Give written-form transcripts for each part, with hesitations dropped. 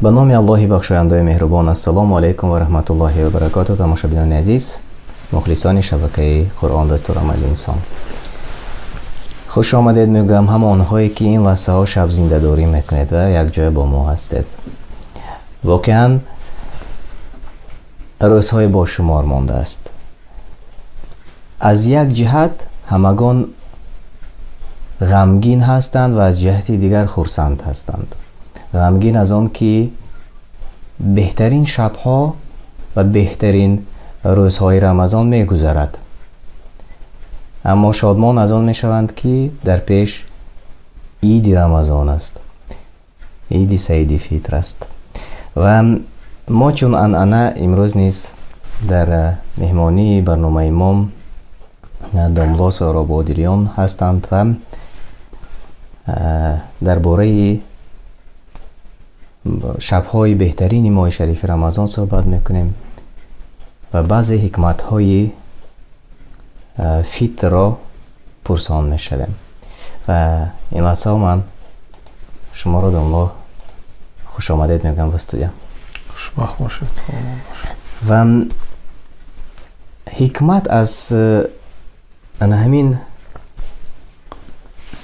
Ба номи Аллоҳи бахшояндаи меҳрубон. Ассалому алайкум ва раҳматуллоҳи ва баракоту. Тамошобинони азиз, мухлисони шабакаи «Қуръон дастурамали инсон», хуш омадед мегӯям ҳама онҳое, ки ин лаҳзаҳо шабзиндадорӣ мекунед ва якҷоя бо мо ҳастед. Воқеан, рӯзҳои бошумор мондааст. Аз як ҷиҳат ҳамагон ғамгин ҳастанд ва аз ҷиҳати дигар хурсанд ҳастанд. Ғамгин аз он ки беҳтарин шабҳо ва беҳтарин рӯзҳои Рамазон мегузарад, аммо шодмон аз он мешаванд, ки дар пеш иди Рамазон аст, иди Саиди Фитр аст. Ва мо чун анъана имрӯз низ дар меҳмонии барномаи мо домло Соҳроб Одилиён ҳастанд ва дар бораи шабҳои беҳтарини моҳи шарифи Рамазон суҳбат мекунем ва баъзе ҳикматҳои фитрро пурсон мешавем. Ва ин лаҳзаҳо ман шуморо, домло, хушомадед мегӯям ба студия. Хушбахт бошед, саломат бошед. Ва ҳикмат аз ана ҳамин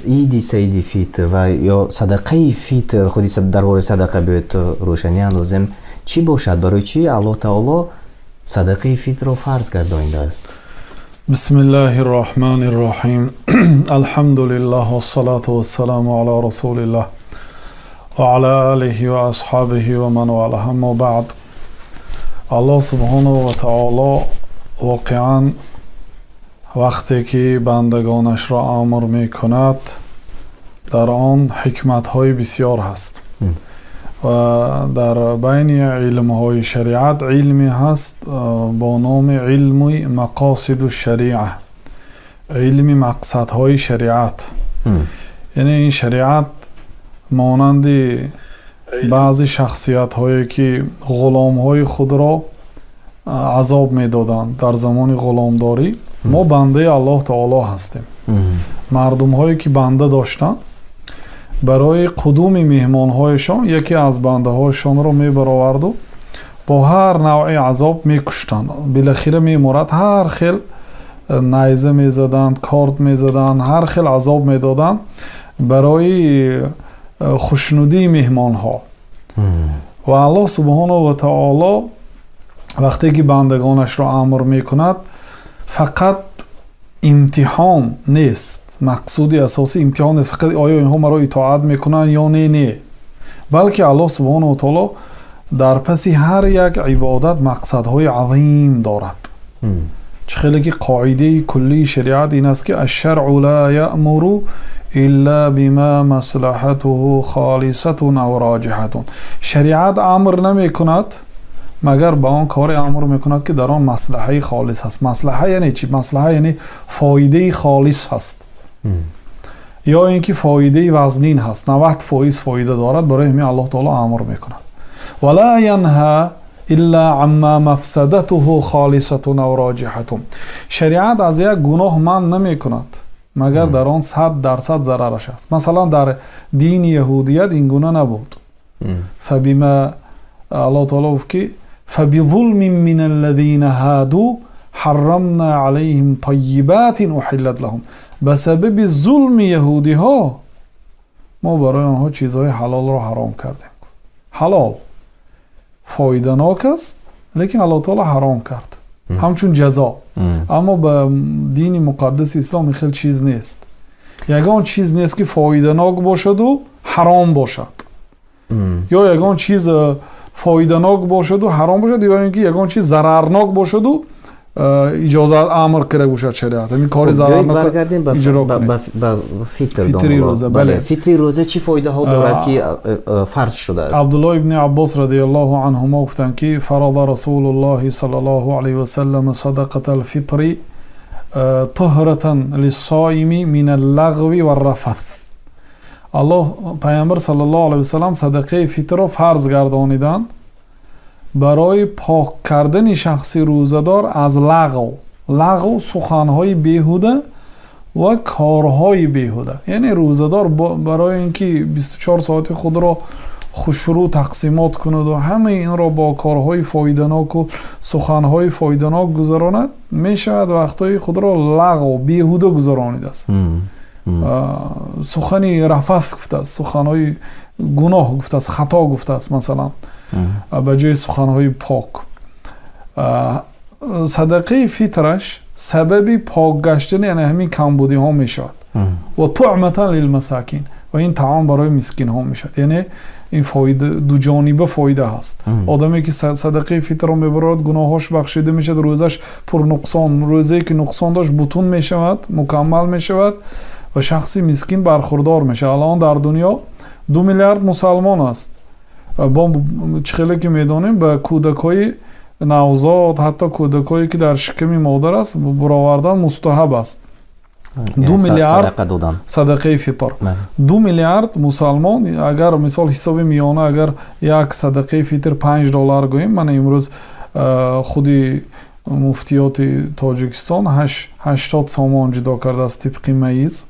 иди Саиди Фитр ва ё садақаи фитр, худи дар бораи садақа биёед рӯшанӣ андозем, чӣ бошад? Барои чӣ Аллоҳ таоло садақаи фитрро фарз гардонидааст? بسم الله الرحمن الرحيم، الحمد لله والصلاة والسلام على رسول الله وعلى آله وأصحابه ومن والاه، أما بعد. Аллоҳ субҳонаҳу ва таоло воқеан вақте ки бандагонашро амр мекунад, дар он ҳикматҳои бисёр ҳаст. Ва дар байни илмҳои шариат илме ҳаст бо номи илми мақосиду шариа, илми мақсадҳои шариат. Яъне ин шариат монанди баъзе шахсиятҳое, ки ғуломҳои худро азоб медоданд дар замони ғуломдорӣ. Мо бандаи Аллоҳ таоло ҳастем. Мардумҳое, ки банда доштанд, барои қудуми меҳмонҳояшон яке аз бандаҳояшонро мебароварду бо ҳар навъи азоб мекуштанд. Билахира мемурад. Ҳар хел найза мезаданд, корд мезаданд, ҳар хел азоб медоданд барои хушнудии меҳмонҳо. Ва Аллоҳ субҳонаҳу ва таоло вақте ки бандагонашро амр мекунад, фақат имтиҳон нест. Мақсуди асосӣ имтиҳон нест фақат, оё инҳо маро итоат мекунанд ё не, балки Аллоҳ субҳонаҳу ва таоло дар паси ҳар як ибодат мақсадҳои азим дорад. Чӣ хеле ки қоидаи куллии шариат ин аст, ки الشرع لا يأمر إلا بما مصلحته خالصة أو راجحة. Шариат амр намекунад, магар ба он коре амр мекунад, ки дар он маслаҳаи холис ҳаст. Маслаҳа яъне чӣ? Маслаҳа яъне фоидаи холис ҳаст ё ин ки фоидаи вазнин ҳаст, 90% фоида дорад. Барои ҳамин Аллоҳ таоло амр мекунад. ولا ينهى إلا عما مفسدته خالصة أو راجحة. Шариат аз як гуноҳ манъ намекунад, магар дар он 100% зарараш аст. Масалан, дар дини яҳудият ин гуна набуд. فبما, Аллоҳ таоло гуфт, ки فبظلم من الذين هادوا حرمنا عليهم طيبات أحلت لهم. Ба сабаби зулми яҳудиҳо мо барои онҳо чизҳои ҳалолро ҳаром кардем. Ҳалол фоиданок аст, лекин Аллоҳ таоло ҳаром кард ҳамчун ҷазо. Аммо ба дини муқаддаси ислом ин хел чиз нест. Ягон чиз нест, ки фоиданок бошаду ҳаром бошад, ё ягон чиз фоиданок бошаду ҳаром бошад, ё ин ки ягон чиз зарарнок бошаду иҷоза амр карда бошад шариат ҳамин кори зарарнок иҷро. Фитри рӯза, бале. Фитри рӯза чӣ фоидаҳо дорад, ки фарз шудааст? Абдуллоҳ ибни Аббос радиаллоҳу анҳумо гуфтанд, ки فرض رسول الله صلى الله عليه وسلم صدقة الفطر طهرة للصائم من اللغو والرفث. Аллоҳ, Пайғамбар саллаллоҳу алайҳи васаллам садақаи фитрро фарз гардониданд барои пок кардани шахси рӯзадор аз лағв. Лағв — суханҳои беҳуда ва корҳои беҳуда. Яъне рӯзадор барои ин ки 24 соати худро Хушрӯ тақсимот кунад ва ҳамаи инро бо корҳои фоиданок ва суханҳои фоиданок гузаронад, мешавад вақтҳои худро лағв, беҳуда гузаронидааст, сухани рафас гуфтааст, суханҳои гуноҳ гуфтааст, хато гуфтааст, масалан, ба ҷои суханҳои пок. Садақаи фитраш сабаби пок гаштани яъне ҳамин камбудиҳо мешавад. Ва туъматан лилмасакин, ва ин таом барои мискинҳо мешавад. Яъне ин фоида дуҷониба фоида ҳаст. Одаме ки садақаи фитрро мебарорад, гуноҳош бахшида мешавад, рӯзаш пурнуқсон, рӯзае ки нуқсон дошт, бутун мешавад, мукаммал мешавад ва шахси мискин бархурдор мешавад. Алон дар дунё 2 миллиард мусалмон аст. Бо чӣ хеле ки медонем, ба кӯдакҳои навзод, ҳатто кӯдакҳое ки дар шиками модар аст, буровардан мустаҳаб аст. 2 миллиард садақаи фитр, 2 миллиард мусалмон, агар мисол ҳисоби миёна, агар як садақаи фитр 5 доллар гӯем, мана имрӯз худи муфтиёти Тоҷикистон 80 сомон ҷудо кардааст тибқи маиз,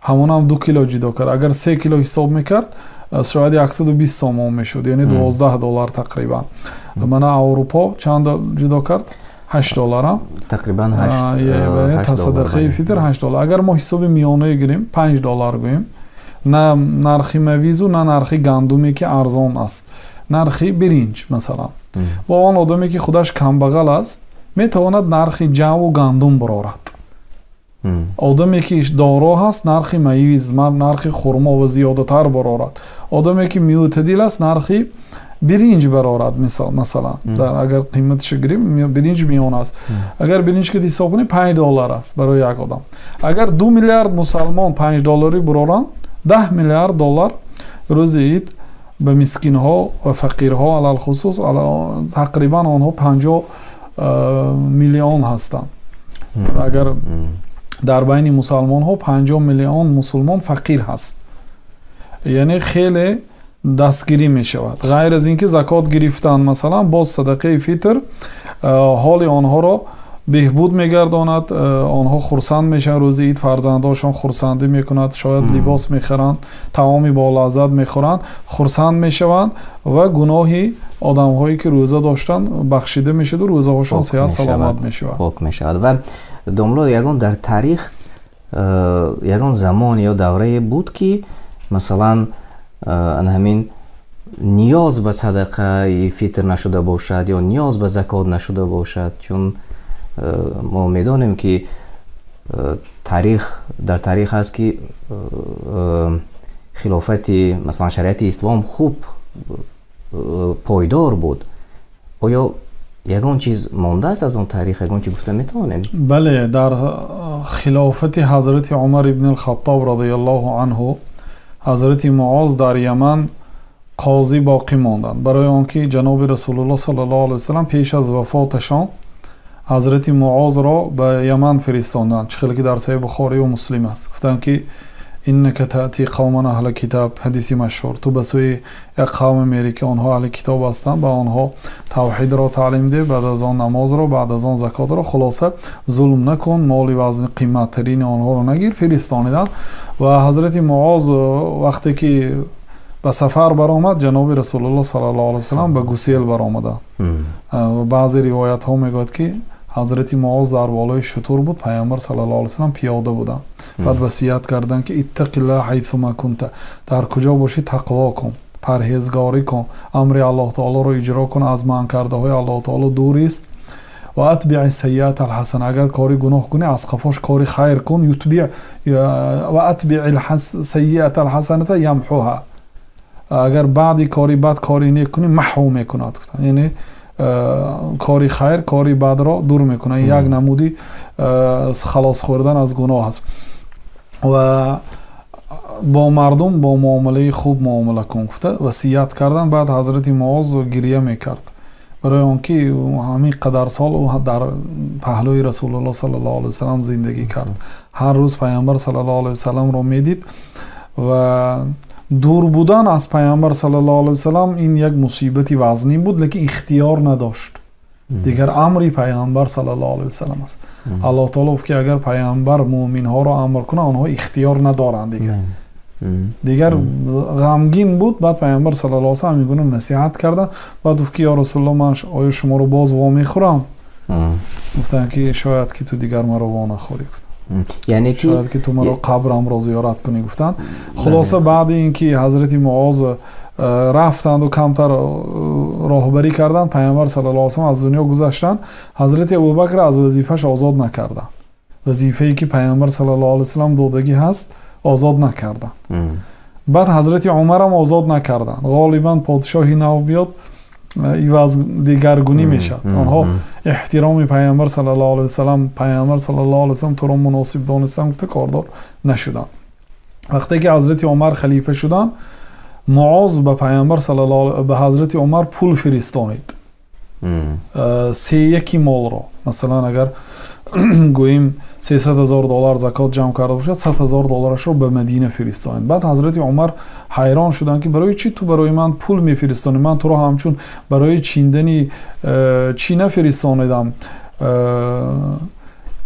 ҳамонам 2 кило ҷудо кард. Агар 3 кило ҳисоб мекард, шояд 120 сомон мешуд, яъне 12 доллар тақрибан. Мана Аврупо чанд ҷудо кард? 8 доллар. Тақрибан. Садақаи фитр 8 доллар. Агар мо ҳисоби миёнае гирем, 5 доллар гӯем, на нархи мавизу, на нархи гандуме ки арзон аст, нархи биринҷ масалан, бо он одаме ки худаш камбағал аст, метавонад нархи ҷаву гандум бурорад. Одаме ки доро ҳаст, нархи мавиз, нархи хурмо ва зиёдатар барорад. Одаме ки мӯътадил аст, нархи биринҷ барорад. Мисол, масалан, агар қиматашо гирем, биринҷ миён аст. Агар биринҷ ки ҳисоб кунем, 5 доллар аст барои як одам. Агар 2 миллиард мусалмон 5 долларӣ буроранд, 10 миллиард доллар рӯзи ид ба мискинҳо ва фақирҳо, алалхусус тақрибан онҳо 50 миллион ҳастанд. Агар дар байни мусалмонҳо 50 миллион мусулмон фақир ҳаст, яъне хеле дастгирӣ мешавад. Ғайр аз ин ки закот гирифтан, масалан, боз садақаи фитр ҳоли онҳоро беҳбуд мегардонад. Онҳо хурсанд мешаванд рӯзи ид, фарзандошон хурсандӣ мекунад, шояд либос мехаранд, таоми болаззат мехӯранд, хурсанд мешаванд ва гуноҳи одамҳое ки рӯза доштанд, бахшида мешаваду рӯзаҳошон сиҳат саломат мешавад. Пок мешавад. Ва домло, ягон дар таърих ягон замон ё даврае буд, ки масалан ана ҳамин ниёз ба садақаи фитр нашуда бошад ё ниёз ба закот нашуда бошад? Чун мо медонем, ки таърих дар таърих ҳаст, ки хилофати, масалан, шариати ислом хуб пойдор буд. Оё ягон чиз мондааст аз он таърих, ягон чиз гуфта метавонем? Бале, дар хилофати ҳазрати Умар ибни Алхаттоб радиаллоҳу анҳу ҳазрати Муоз дар Яман қозӣ боқӣ монданд, барои он ки ҷаноби Расулуллоҳ саллаллоҳу алайҳи васаллам пеш аз вафоташон ҳазрати Муозро ба Яман фиристонданд, чӣ хеле ки дар Саҳиҳи Бухорию Муслим аст. Гуфтанд ки иннака таъти қавман аҳла китаб, ҳадиси машҳур, ту ба сӯи як қавме мерӣ, ки онҳо аҳли китоб ҳастанд, ба онҳо тавҳидро таълим деҳ, баъд аз он намозро, баъд аз он закотро, хулоса, зулм накун, моли вазни қиматтарини онҳоро нагир. Фиристониданд ва ҳазрати Муоз вақте ки ба сафар баромад, ҷаноби Расулуллоҳ саллаллоҳу алайҳи васаллам ба гусел баромаданд. Баъзе ривоятҳо мегӯяд, ки ҳазрати Муоз дар болои шутур буд, Пайғамбар саллаллоҳу алайҳи васаллам пиёда буданд. Баъд васият карданд, ки иттақиллаҳа ҳайсума кунта, дар куҷо бошӣ, тақво кун, парҳезгорӣ кун, амри Аллоҳ таолоро иҷро кун, аз манъ кардаҳои Аллоҳ таоло дур ист. Ва атбиъи сайиата алҳасана, агар кори гуноҳ кунӣ, аз қафош кори хайр кун. Ютби ва атбиъи сайиата алҳасаната ямҳуҳа, агар баъди кори бад кори нек кунӣ, маҳв мекунад, яъне кори хайр кори бадро дур мекунад. Як намуди халос хӯрдан аз гуноҳ аст. Ва бо мардум бо муомилаи хуб муомила кун, гуфта васият карданд. Баъд ҳазрати Муоз гиря мекард, барои он ки ҳамин қадар сол ӯ дар паҳлӯи Расулуллоҳ саллаллоҳу алайҳи васаллам зиндагӣ кард, ҳар рӯз Пайғамбар саллаллоҳу алайҳи васалламро медид ва дур будан аз Пайғамбар саллаллоҳу алайҳи васаллам ин як мусибати вазнин буд, лекин ихтиёр надошт дигар, амри Пайғамбар саллаллоҳу алайҳи васаллам аст. Аллоҳ таоло гуфт, ки агар Пайғамбар муъминҳоро амр кунад, онҳо ихтиёр надоранд дигар. Дигар ғамгин буд. Баъд Паёмбар саллаллоҳу алайҳи васаллам мегӯянд, насиҳат карданд. Баъд гуфт, ки ё Расулуллоҳ, ман оё шуморо боз вомехӯрам? Гуфтанд, ки шояд ки ту дигар маро во нахӯрӣ, гуфтанд. Яъне ки Шояд ки ту маро қабрамро зиёрат кунӣ, гуфтанд. Хулоса, баъди ин ки ҳазрати Муоз рафтанду камтар роҳбарӣ карданд, Паёмбар саллаллоҳу алайҳи васаллам аз дунё гузаштанд. Ҳазрати Абубакр аз вазифааш озод накарданд. Вазифае ки Паёмбар саллаллоҳу алайҳи васаллам додагӣ ҳаст, озод накарданд. Баъд ҳазрати Умарам озод накарданд. Ғолибан подшоҳи нав биёд, иваз, дигаргунӣ мешавад. Онҳо эҳтироми Паёмбар саллаллоҳу алайҳи васаллам, Паёмбар саллаллоҳу алайҳи васаллам туро муносиб донистам гуфта, кордор нашуданд. Вақте ки ҳазрати Умар халифа шуданд, Муоз ба Паёмбар саллаллоҳу, ба ҳазрати Умар пул фиристонид, сеяки молро. Масалан, агар гӯем, 300 000 доллар закот ҷамъ карда бошад, 100 000 долларашро ба Мадина фиристонид. Баъд ҳазрати Умар ҳайрон шуданд, ки барои чӣ ту барои ман пул мефиристонӣ? Ман туро ҳамчун барои чиндани чӣ нафиристонидам,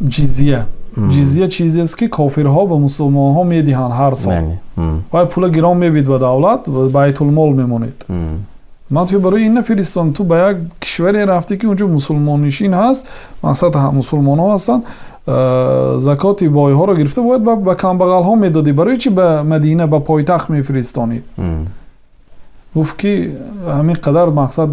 ҷизия. Ҷизия чизест, ки кофирҳо ба мусулмонҳо медиҳанд ҳар сол. Вай пула гирон мебид ба давлат, байтулмол мемонед. Ман ту барои ин нафиристон. Ту ба як кишваре рафтӣ, ки унҷо мусулмоннишин ҳаст, мақсад мусулмонҳо ҳастанд, закоти бойҳоро гирифта бояд ба камбағалҳо медодӣ. Барои чӣ ба Мадина, ба пойтахт мефиристонӣ? Гуфт, ки ҳамин қадар, мақсад,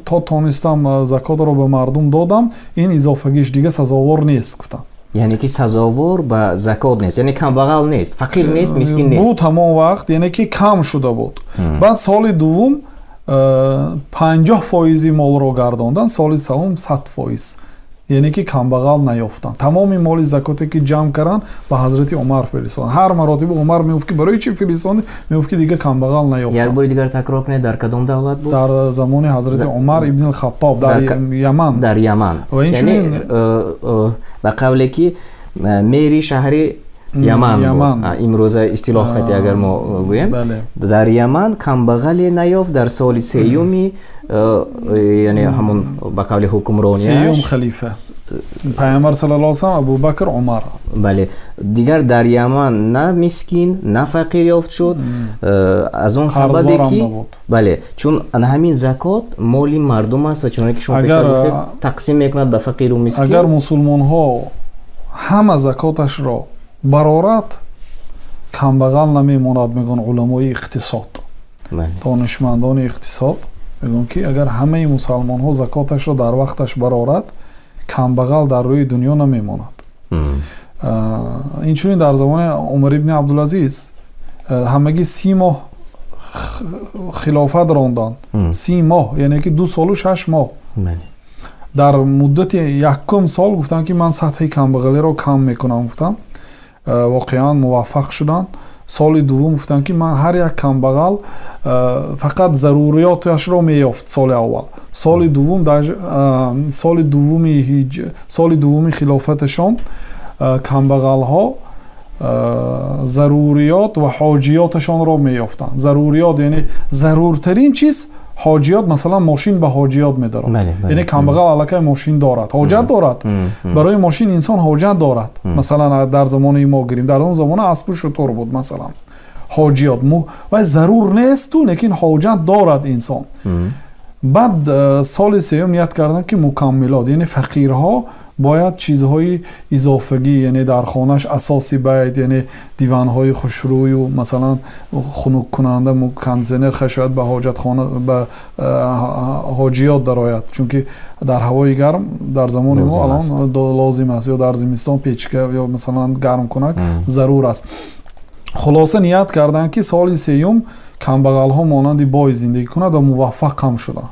то тонистам, закотро ба мардум додам, ин изофагиш дига сазовор нест, гуфтам. Яъне ки сазовор ба закот нест, яъне камбағал нест, фақир нест, мискин нест. Буд ҳамон вақт, яъне ки кам шуда буд. Баъд соли дуввум 50 фоизи молро гардонданд, соли севум 100%, яъне ки камбағал наёфтанд. Тамоми моли закоте ки ҷамъ карданд, ба ҳазрати Умар фиристоданд. Ҳар маротиба Умар мегуфт, ки барои чӣ фиристондӣ? Мегуфт, ки дига камбағал наёфтанд. Як бори дигар такрор кунед, дар кадом давлат буд? Дар замони ҳазрати Умар ибни Хаттоб дар Яман. Дар Яман. Ва инчунин ба қавле ки мери шаҳри Яман буд, имрӯза истилоҳ хати агар мо гӯем, дар Яман камбағале наёфт дар соли сеюми, яъне ҳамон ба қавли ҳукмронияш. Сеюм халифа Паёмбар саллаллоҳу алайҳи васаллам, Абубакр, Умар. Бале, дигар дар Яман на мискин, на фақир ёфт шуд, аз он сабабе ки, бале, чун ҳамин закот моли мардум аст ва чуноне ки шумо пештар гуфтед, тақсим мекунад ба фақиру мискин. Агар мусулмонҳо ҳама закоташро барорад, камбағал намемонад, мегӯянд уламои иқтисод, донишмандони иқтисод мегӯянд, ки агар ҳамаи мусалмонҳо закоташро дар вақташ барорад, камбағал дар рӯи дунё намемонад. Инчунин дар замони Умар ибни Абдулазиз ҳамагӣ 30 моҳ хилофат ронданд, 30 моҳ, яъне ки 2 солу 6 моҳ. Дар муддати якум сол гуфтанд, ки ман сатҳи камбағалиро кам мекунам, гуфтам. Воқеан муваффақ шуданд. Соли дуввум гуфтанд, ки ман ҳар як камбағал фақат заруриёташро меёфт соли аввал. Соли дуввум, соли дуввуми ҳиҷ, соли дуввуми хилофаташон камбағалҳо заруриёт ва ҳоҷиёташонро меёфтанд. Заруриёт, яъне заруртарин чиз. Ҳоҷиёт, масалан, мошин ба ҳоҷиёт медорад, яъне камбағал аллакай мошин дорад, ҳоҷат дорад барои мошин, инсон ҳоҷат дорад. Масалан, дар замони мо гирем, дар он замона аспу шутур буд. Масалан, ҳоҷиёт вай зарур несту, лекин ҳоҷат дорад инсон. Баъд соли сеюм ният кардам, ки мукаммилот, яъне фақирҳо бояд чизҳои изофагӣ, яъне дар хонаш асоси байт, яъне диванҳои хушрӯю, масалан, хунуккунанда, кондитсионер, шояд ба ҳоҷатхона, ба ҳоҷиёт дарояд, чунки дар ҳавои гарм дар замони мо алон лозим аст, ё дар зимистон печка ё, масалан, гармкунак зарур аст. Хулоса, ният карданд, ки соли сеюм камбағалҳо монанди бой зиндагӣ кунад ва муваффақ ҳам шуданд.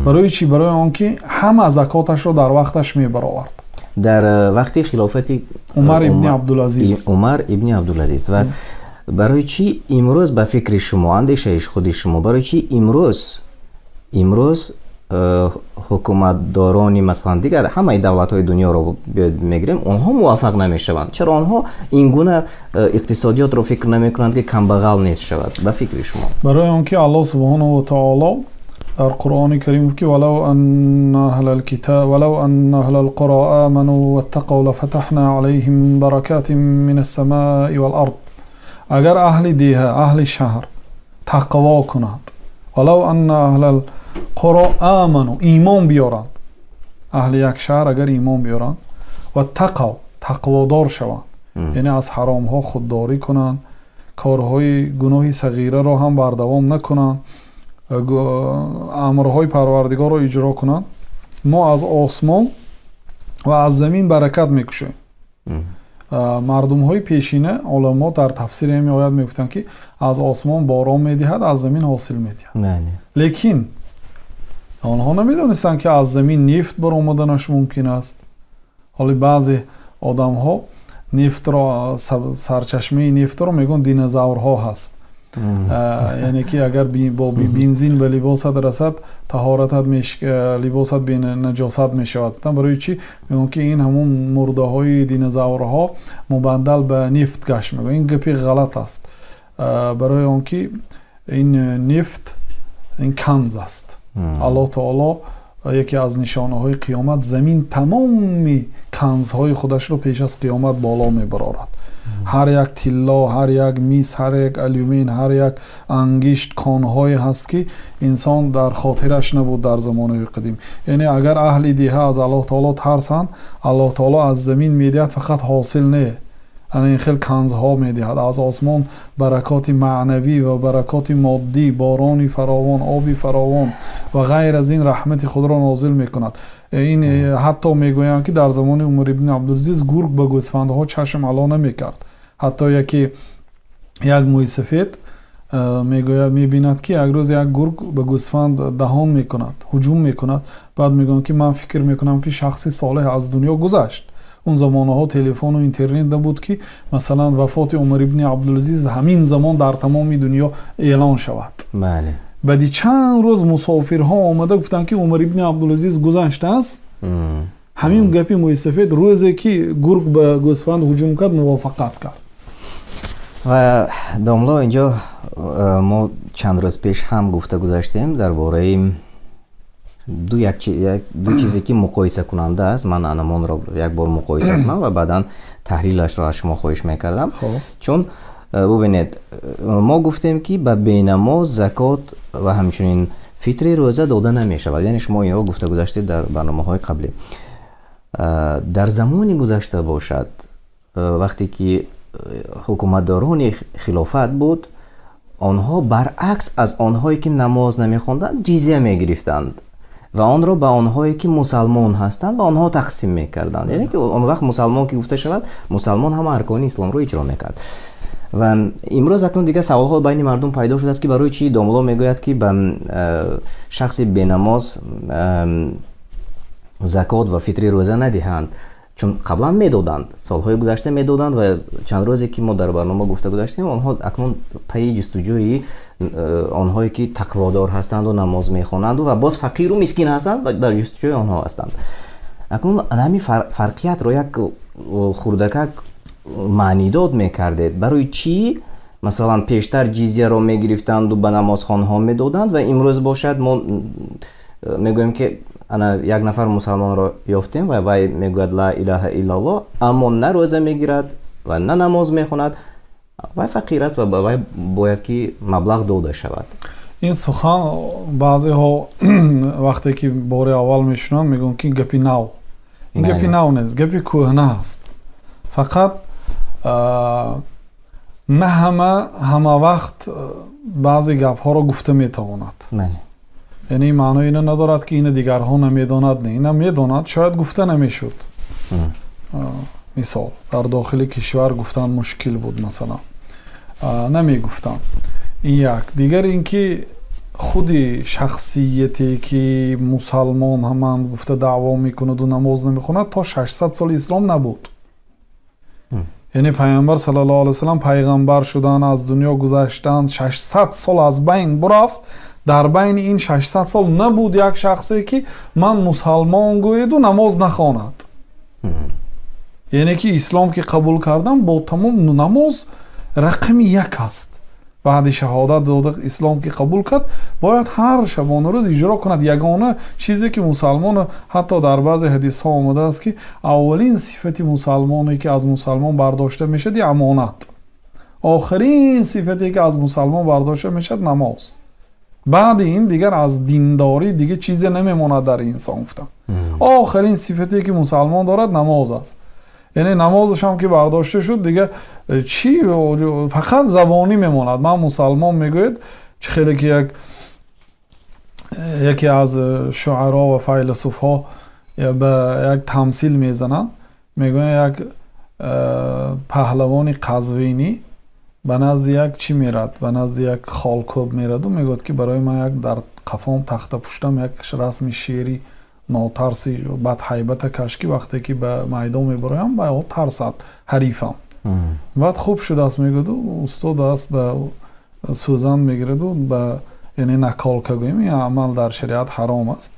Барои чӣ? Барои он ки ҳама закоташро дар вақташ мебаровард. Дар вақти хилофати Умар ибни Абдулазиз. Умар ибни Абдулазиз. Ва барои чӣ имрӯз, ба фикри шумо, андешаи худи шумо, барои чӣ имрӯз ҳукуматдорони, масалан, дигар ҳамаи давлатҳои дунёро мегирем, онҳо муваффақ намешаванд? Чаро онҳо ин гуна иқтисодиётро фикр намекунанд, ки камбағал нест шавад, ба фикри шумо? Барои он ки Аллоҳ субҳонаҳу ва таоло дар Қуръони Карим гуфт, ки ولو أن أهل الكتاب ولو أن أهل القرى آمنوا واتقوا لفتحنا عليهم بركات من السماء والأرض. Агар аҳли деҳа, аҳли шаҳр тақво кунанд, валав анна аҳлал қуро аману, имон биёранд, аҳли як шаҳр агар имон биёранд ва тақав, тақводор шаванд, яъне аз ҳаромҳо худдорӣ кунанд, корҳои гуноҳи сағираро ҳам бардавом накунанд, амрҳои Парвардигорро иҷро кунанд, мо аз осмон ва аз замин баракат мекушоем. Мардумҳои пешина, уламо дар тафсири ҳамин оят мегуфтанд, ки аз осмон борон медиҳад, аз замин ҳосил медиҳад. Лекин онҳо намедонистанд, ки аз замин нефт баромаданаш мумкин аст. Ҳоло баъзе одамҳо нефтро, сарчашмаи нефтро мегӯянд динозаврҳо ҳаст, яъне ки агар бо бензин ба либосат расад, таҳоратат, либосат бенаҷосат мешавад. Барои чӣ мегӯянд, ки ин ҳамун мурдаҳои динозаврҳо мубаддал ба нефт гашт? Мегӯянд, ин гапи ғалат аст, барои он ки ин нефт ин канз аст. Аллоҳ таоло яке аз нишонаҳои қиёмат, замин тамоми канзҳои худашро пеш аз қиёмат боло мебарорад. Ҳар як тилло, ҳар як мис, ҳар як алюмин, ҳар як ангишт, конҳое ҳаст, ки инсон дар хотираш набуд дар замонҳои қадим. Яъне агар аҳли деҳа аз Аллоҳ таоло тарсанд, Аллоҳ таоло аз замин медиҳад, фақат ҳосил не, ана ин хел канзҳо медиҳад, аз осмон баракоти маънавӣ ва баракоти моддӣ, борони фаровон, оби фаровон ва ғайр аз ин раҳмати худро нозил мекунад. Ин ҳатто мегӯянд, ки дар замони Умар ибни Абдулазиз гург ба гӯсфандҳо чашм ало намекард. Ҳатто яке як мӯйсафед мегӯяд, мебинад, ки як рӯз як гург ба гӯсфанд даҳон мекунад, ҳуҷум мекунад. Баъд мегӯянд, ки ман фикр мекунам, ки шахси солеҳ аз дунё гузашт. Он замонаҳо телефону интернет набуд, ки масалан вафоти Умар ибни Абдулазиз ҳамин замон дар тамоми дунё эълон шавад. Баъди чанд рӯз мусофирҳо омада гуфтанд, ки Умар ибни Абдулазиз гузаштааст. Ҳамин гапи мӯйсафед рӯзе ки гург ба гӯсфанд ҳуҷум кард, мувофиқат кард. Ва домло, инҷо мо чанд рӯз пеш ҳам гуфта гузаштем дар бораи ду чизе, ки муқоисакунанда аст. Ман анамонро як бор муқоиса кунам ва баъдан таҳлилашро аз шумо хоҳиш мекардам, чун бубинед, мо гуфтем, ки ба бенамоз закот ва ҳамчунин фитри рӯза дода намешавад. Яъне шумо инро гуфта гузаштед дар барномаҳои қаблӣ. Дар замони гузашта бошад, вақте ки ҳукуматдорони хилофат буд, онҳо баръакс аз онҳое ки намоз намехонданд ҷизя мегирифтанд ва онро ба онҳое ки мусалмон ҳастанд, ба онҳо тақсим мекарданд. Яъне ки он вақт мусалмон ки гуфта шавад, мусалмон ҳама аркони исломро иҷро мекард. Ва имрӯз акнун дигар саволҳо байни мардум пайдо шудааст, ки барои чӣ домулло мегӯяд, ки ба шахси бенамоз закот ва фитри рӯза надиҳанд, чун қаблан медоданд, солҳои гузашта медоданд. Ва чанд рӯзе ки мо дар барнома гуфта гузаштем, онҳо акнун пайи ҷустуҷӯи онҳое ки тақводор ҳастанду намоз мехонанду ва боз фақиру мискин ҳастанд ва дар ҷустуҷӯи онҳо ҳастанд. Акнун ҳамин фарқиятро як хурдакак маънидод мекардед. Барои чӣ, масалан, пештар ҷизяро мегирифтанду ба намозхонҳо медоданд ва имрӯз бошад мо мегӯем, ки ана як нафар мусалмонро ёфтем ва вай мегӯяд ла илаҳа иллаллоҳ, аммо на рӯза мегирад ва на намоз мехонад, вай фақир аст ва ба вай бояд ки маблағ дода шавад? Ин сухан баъзеҳо вақте ки бори аввал мешунаванд, мегӯянд, ки гапи нав. Ин гапи нав нест, гапи кӯҳна аст, фақат на ҳама вақт баъзе гапҳоро гуфта метавонад. Яъне маънои ина надорад, ки ина дигарҳо намедонад. Не, ина медонад, шояд гуфта намешуд. Мисол, дар дохили кишвар гуфтан мушкил буд, масалан, намегуфтанд. Ин як. Дигар ин ки худи шахсияте ки мусалмон ҳаманд гуфта даъво мекунаду намоз намехонад, то 600 соли ислом набуд. Яъне Пайғамбар саллаллоҳу алайҳи васаллам пайғамбар шудан, аз дунё гузаштан, 600 сол аз байн бурафт. Дар байни ин 600 сол набуд як шахсе, ки ман мусалмон гӯеду намоз нахонад. Яъне ки ислом ки қабул кардам, бо тамом намоз рақами як аст. Баъди шаҳодат дода, ислом ки қабул кард, бояд ҳар шабонарӯз иҷро кунад. Ягона чизе ки мусалмон, ҳатто дар баъзе ҳадисҳо омадааст, ки аввалин сифати мусалмоне, ки аз мусалмон бардошта мешавад, амонат. Охирин сифате ки аз мусулмон бардошта мешавад намоз. Баъд ин дигар аз диндорӣ дигар чизе намемонад дар инсон гуфтан. Охирин сифате ки мусулмон дорад намоз аст. Яъне намозаш ҳам ки бардошта шуд дигар чӣ? Фақат забонӣ мемонад. Ман мусулмон мегӯяд, чӣ хеле ки як яке аз шуаро ва файласуфҳо ба як тамсил мезананд, мегӯянд як паҳлавони Қазвинӣ ба назди як чӣ меравад? Ба назди як холкӯб меравад ва мегӯяд ки барои ман як дар қафом тахтапуштам як расми шери нотарс бадҳайбат каш, ки вақте ки ба майдон мебарам ба ӯ тарсад ҳарифам. Баъд хуб шудааст мегӯяд, устод аст ба сӯзан мегирад ва ба яъне наколка гӯем, ин амал дар шариат ҳаром аст.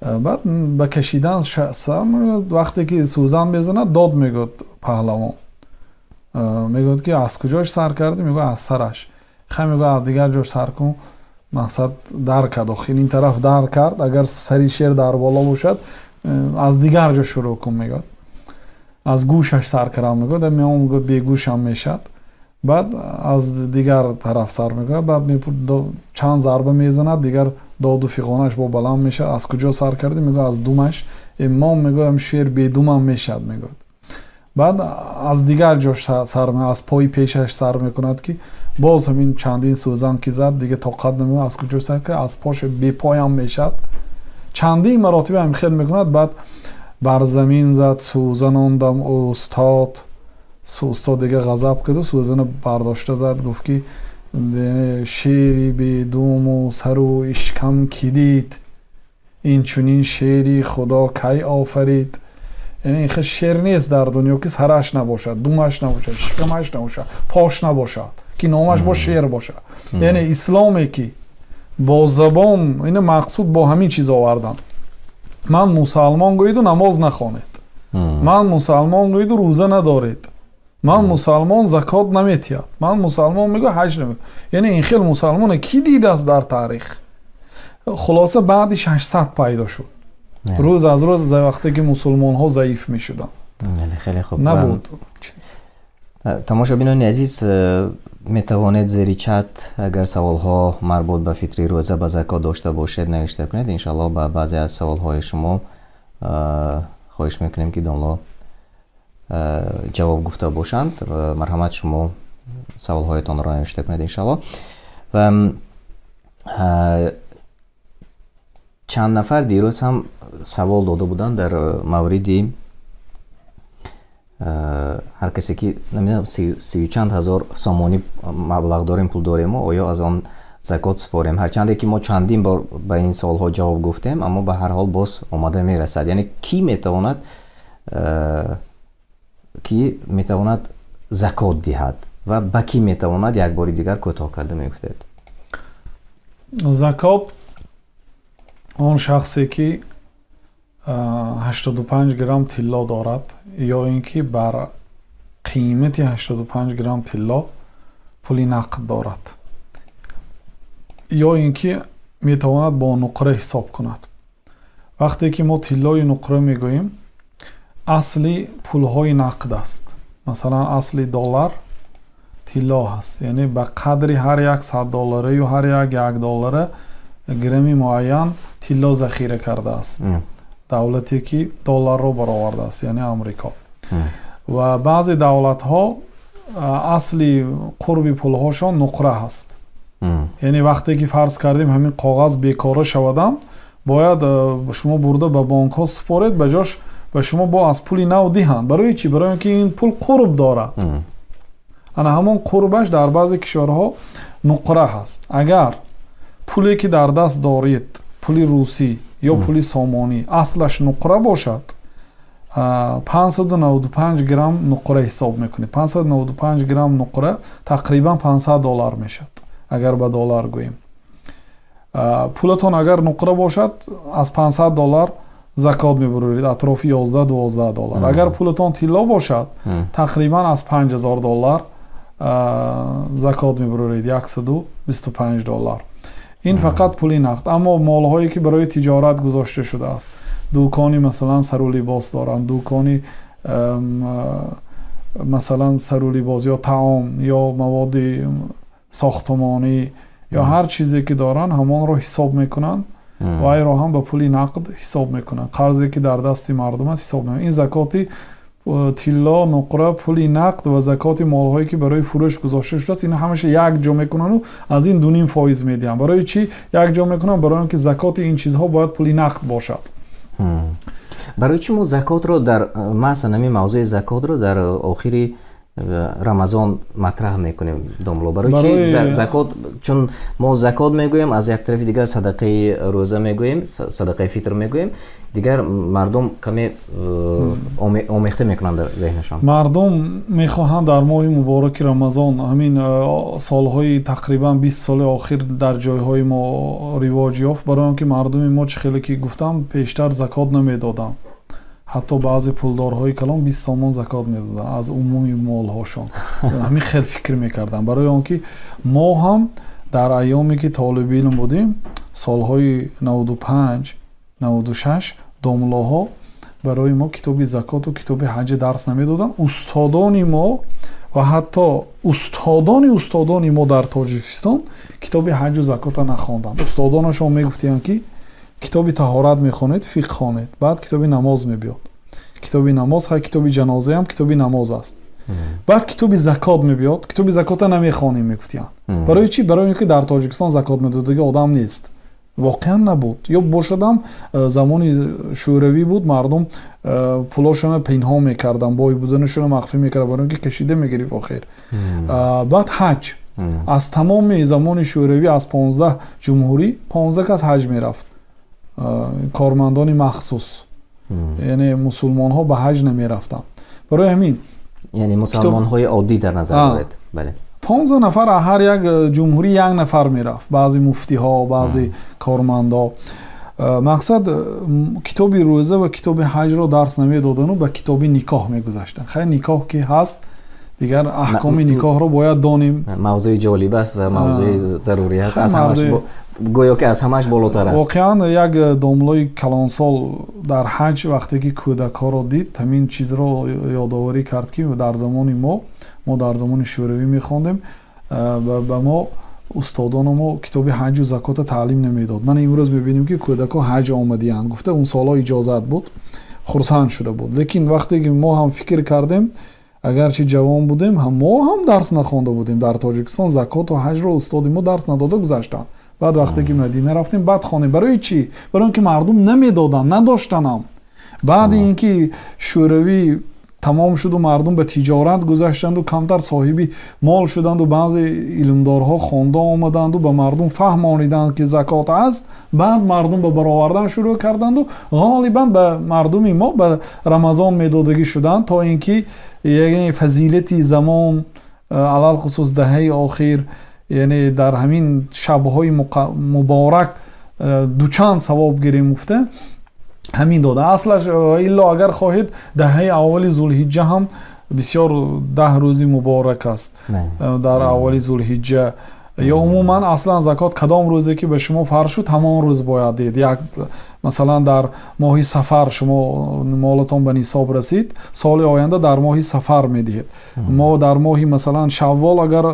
Баъд ба кашидан вақте ки сӯзан мезанад дод мегӯяд паҳлавон. Мегӯяд ки аз куҷояш сар кардӣ? Мегӯяд аз сараш. Хай мегӯяд аз дигар ҷош сар кун. Мақсад дар кард, охир ин тараф дар кард, агар сари шер дар боло бошад аз дигар ҷо шурӯъ кун мегӯяд. Аз гӯшаш сар кардам мегӯяд, меом мегӯяд бегӯшам мешавад. Баъд аз дигар тараф сар мекунад, баъд чанд зарба мезанад, дигар доду фиғонаш бо баланд мешавад. Аз куҷо сар кардӣ? Мегӯяд аз думаш. Имом мегӯяд шер бедумам мешавад мегӯяд. Баъд аз дигар ҷош сар, аз пои пешаш сар мекунад ки боз ҳамин чандин сӯзан ки зад дигар тоқат намекунад. Аз куҷо сар кард? Аз пош бепоям мешавад. Чандин маротиба ҳам хел мекунад. Баъд бар замин зад сӯзан ондам устод. Устод дигар ғазаб кард ва сӯзана бардошта зад, гуфт ки шери бедуму сару ишкам ки дид, ин чунин шери худо кай офарид. Яъне ин хел шер нест дар дунё ки сараш набошад, думаш набошад, шикамаш набошад, пош набошад, ки номаш бо шер бошад. Яъне исломе ки бо забон, ина мақсуд бо ҳамин чиз овардан. Ман мусалмон гӯиду намоз нахонед, ман мусалмон гӯиду рӯза надоред, ман мусалмон закот наметиҳад, ман мусалмон мегӯ ҳаҷ намекунад. Яъне ин хел мусалмоне ки дидааст дар таърих? Хулоса баъди 600 пайдо шуд. Рӯз аз рӯз вақте ки мусулмонҳо заиф мешуданд. Хеле хуб. Набуд чиз. Тамошобинони азиз, метавонед зери чат агар саволҳо марбут ба фитри рӯза, ба закот дошта бошед, навишта кунед. Иншаллоҳ ба баъзе аз саволҳои шумо хоҳиш мекунем ки домло ҷавоб гуфта бошанд. Марҳамат, шумо саволҳоятонро навишта кунед иншаллоҳ. Ва чанд нафар дирӯз ҳам савол дода буданд дар мавриди ҳар касе ки намедонам сию чанд ҳазор сомонӣ маблағ дорем, пул дорему, оё аз он закот супорем? Ҳарчанде ки мо чандин бор ба ин саволҳо ҷавоб гуфтем, аммо ба ҳар ҳол боз омада мерасад. Яъне ки метавонад закот диҳад ва ба кӣ метавонад, як бори дигар кӯтоҳ карда мегуфтед. Закот он шахсе ки 85 грамм тилло дорад ё ин ки бар қимати 85 грамм тилло пули нақд дорад, ё ин ки метавонад бо нуқра ҳисоб кунад. Вақте ки мо тиллою нуқра мегӯем, асли пулҳои нақд аст. Масалан, асли доллар тилло ҳаст, яъне ба қадри ҳар як 100 доллараю ҳар як доллара грамми муайян тилло захира кардааст давлате ки долларро баровардааст, яъне Амрико. Ва баъзе давлатҳо асли қурби пулҳошон нуқра ҳаст. Яъне вақте ки фарз кардем ҳамин коғаз бекора шавадам, бояд шумо бурда ба бонкҳо супоред, ба ҷош ба шумо бо аз пули нав диҳанд. Барои чӣ? Барои он ки ин пул қурб дорад. Ана ҳамон қурбаш дар баъзе кишварҳо нуқра ҳаст. Агар пуле ки дар даст доред, пули русӣ ё пули сомонӣ, аслаш нуқра бошад, 595 грамм нуқра ҳисоб мекунед. 595 грамм нуқра тақрибан 500 доллар мешавад, агар ба доллар гӯем. Пулатон агар нуқра бошад, аз 500 доллар закот мебуроред, атрофи 11-12 доллар. Агар пулатон тилло бошад, тақрибан аз 5000 доллар закот мебуроред, 125 доллар. Ин фақат пули нақд. Аммо молҳое ки барои тиҷорат гузошта шудааст, дукони масалан сару либос доранд, дукони Масалан, сару либос ё таом ё маводи сохтмонӣ ё ҳар чизе ки доранд, ҳамонро ҳисоб мекунанд ва инро ҳам ба пули нақд ҳисоб мекунанд. Қарзе ки дар дасти мардум аст, ҳисоб мекунанд. Ин закоти тилло, нуқра, пули нақд ва закоти молҳое ки барои фурӯш гузошта шудааст, инҳо ҳамааш якҷо мекунанд ва аз ин 2.5% медиҳанд. Барои чӣ якҷо мекунанд? Барои инки закоти ин чизҳо бояд пули нақд бошад. Барои чӣ мо закотро дар, масалан, ҳамин мавзӯи закотро дар охири Рамазон матраҳ мекунем, домло? Барои чӣ закот? Чун мо закот мегӯем, аз як тарафи дигар садақаи рӯза мегӯем, садақаи фитр мегӯем, дигар мардум каме омехта мекунанд дар зеҳнашон. Мардум мехоҳанд дар моҳи мубораки Рамазон. Ҳамин солҳои, тақрибан 20 соли охир дар ҷойҳои мо ривоҷ ёфт, барои он ки мардуми мо, чӣ хеле ки гуфтам, пештар закот намедоданд. Ҳатто баъзе пулдорҳои калон 20 сомон закот медоданд аз умуми молҳошон. Ҳамин хел фикр мекарданд, барои он ки мо ҳам дар айёме ки толиби илм будем, солҳои 95, 96, домлоҳо барои мо китоби закоту китоби ҳаҷи дарс намедоданд. Устодони мо ва ҳатто устодони устодони мо дар Тоҷикистон китоби ҳаҷу закота нахонданд. Устодонашон мегуфтиянд, ки китоби таҳорат мехонед, фиқҳ хонед, баъд китоби намоз мебиёд. Китоби намоз, хай, китоби ҷанозаам китоби намоз аст, баъд китоби закот мебиёд. Китоби закота намехонем, мегуфтиянд. Барои чӣ? Барои ин ки дар Тоҷикистон закот медодагӣ одам нест, воқеан набуд ё бошадам, замони Шӯравӣ буд, мардум пулошона пинҳон мекарданд, бой буданашона махфӣ мекарданд, барои ин ки кашида мегирифт охир. Баъд ҳаҷ. Аз тамоми замони Шӯравӣ, аз 15 ҷумҳурӣ 15 кас ҳаҷ мерафт, кормандони махсус, яъне мусулмонҳо ба ҳаҷ намерафтанд. Барои ҳамин Яъне мусалмонҳои оддӣ дар назар доред, бале. 15 нафар, аз ҳар як ҷумҳурӣ як нафар мерафт, баъзе муфтиҳо, баъзе кормандо. Мақсад, китоби рӯза ва китоби ҳаҷро дарс намедодану ба китоби никоҳ мегузаштанд. Хай, никоҳ ки ҳаст, дигар аҳкоми никоҳро бояд донем. Мавзӯи ҷолиб аст ва мавзӯи зарурӣ аст, гӯё ки аз ҳамаш болотар аст. Воқеан, як домлои калонсол дар ҳаҷ вақте ки кӯдакҳоро дид, ҳамин чизро ёдоварӣ кард, ки дар замони мо, мо дар замони Шӯравӣ мехондем, ба мо устодоно мо китоби ҳаҷу закота таълим намедод. Ман имрӯз мебинем, ки кӯдакҳо ҳаҷ омадиянд, гуфта. Он солҳо иҷозат буд, хурсанд шуда буд. Лекин вақте ки мо ҳам фикр кардем, агарчи ҷавон будем, мо ҳам дарс нахонда будем. Дар Тоҷикистон закоту ҳаҷро устоди мо дарс надода гузаштанд. Баъд вақте ки Мадина рафтем, баъд хонем. Барои чӣ? Барои он ки мардум намедоданд, надоштанам. Баъди ин ки Шӯравӣ тамом шуду мардум ба тиҷорат гузаштанду камтар соҳиби мол шуданду, баъзе илмдорҳо хонда омаданду ба мардум фаҳмониданд, ки закот аст, баъд мардум ба баровардан шурӯъ карданду ғолибан ба мардуми мо ба Рамазон медодагӣ шуданд, то ин ки яъне фазилати замон, алалхусус даҳаи охир, яъне дар ҳамин шабҳои муборак дучанд савоб гирем гуфта, ҳамин дода. Аслаш илло агар хоҳед, даҳаи аввали Зулҳиҷҷа ҳам бисёр 10 рӯзи муборак аст, дар аввали Зулҳиҷҷа ё умуман. Аслан закот кадом рӯзе ки ба шумо фарз шуд, ҳамон рӯз бояд дид. Як масалан, дар моҳи сафар шумо молатон ба нисоб расид, соли оянда дар моҳи сафар медиҳед. Мо дар моҳи, масалан, шаввол агар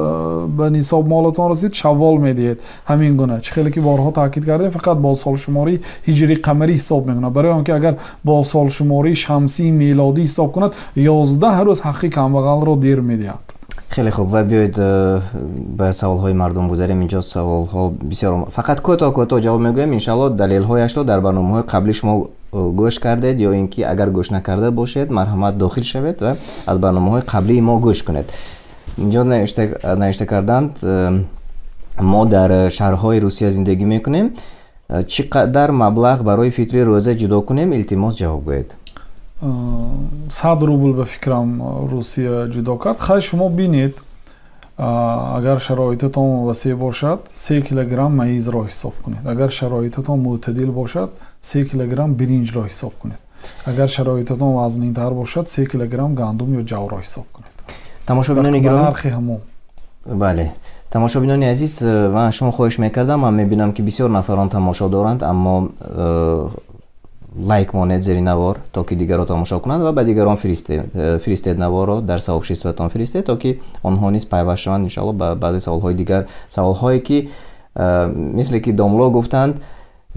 ба нисоб молатон расид, шаввол медиҳед. Ҳамин гуна, чӣ хеле ки борҳо таъкид кардем, фақат бо солшумории ҳиҷри қамарӣ ҳисоб мекунад, барои он ки агар бо солшумории шамсии мелодӣ ҳисоб кунад, 11 рӯз ҳаққи камбағалро дер медиҳад. Хеле хуб, ва биёед ба саволҳои мардум гузарем. Инҷо саволҳо бисёр, фақат кӯтоҳ кӯтоҳ ҷавоб мегӯем, иншалло. Далелҳояшро дар барномаҳои қаблӣ шумо гӯш кардед ё ин ки агар гӯш накарда бошед, марҳамат, дохил шавед ва аз барномаҳои қаблии мо гӯш кунед. Инҷо навишта карданд: мо дар шаҳрҳои Русия зиндагӣ мекунем, чӣ қадар маблағ барои фитри рӯза ҷудо кунем? Илтимос, ҷавоб гӯед. 100 рубл ба фикрам Русия ҷудо кард. Хай, шумо бинед, агар шароитатон васеъ бошад, 3 килограмм маизро ҳисоб кунед. Агар шароитатон мӯътадил бошад, 3 килограмм биринҷро ҳисоб кунед. Агар шароитатон вазнинтар бошад, 3 килограмм гандум ё ҷавро ҳисоб кунед. Тамошобинони гиромӣ, нархи ҳамон. Бале, тамошобинони азиз, ман аз шумо хоҳиш мекардам. Ман мебинам, ки бисёр нафарон тамошо доранд, аммо Лайк монед зери навор, то ки дигарро тамошо кунанд, ва ба дигарон фиристед наворро, дар сообществотон фиристед, то ки онҳо низ пайваст шаванд, иншоалло, ба баъзе саволҳои дигар, саволҳое ки, мисле ки домло гуфтанд,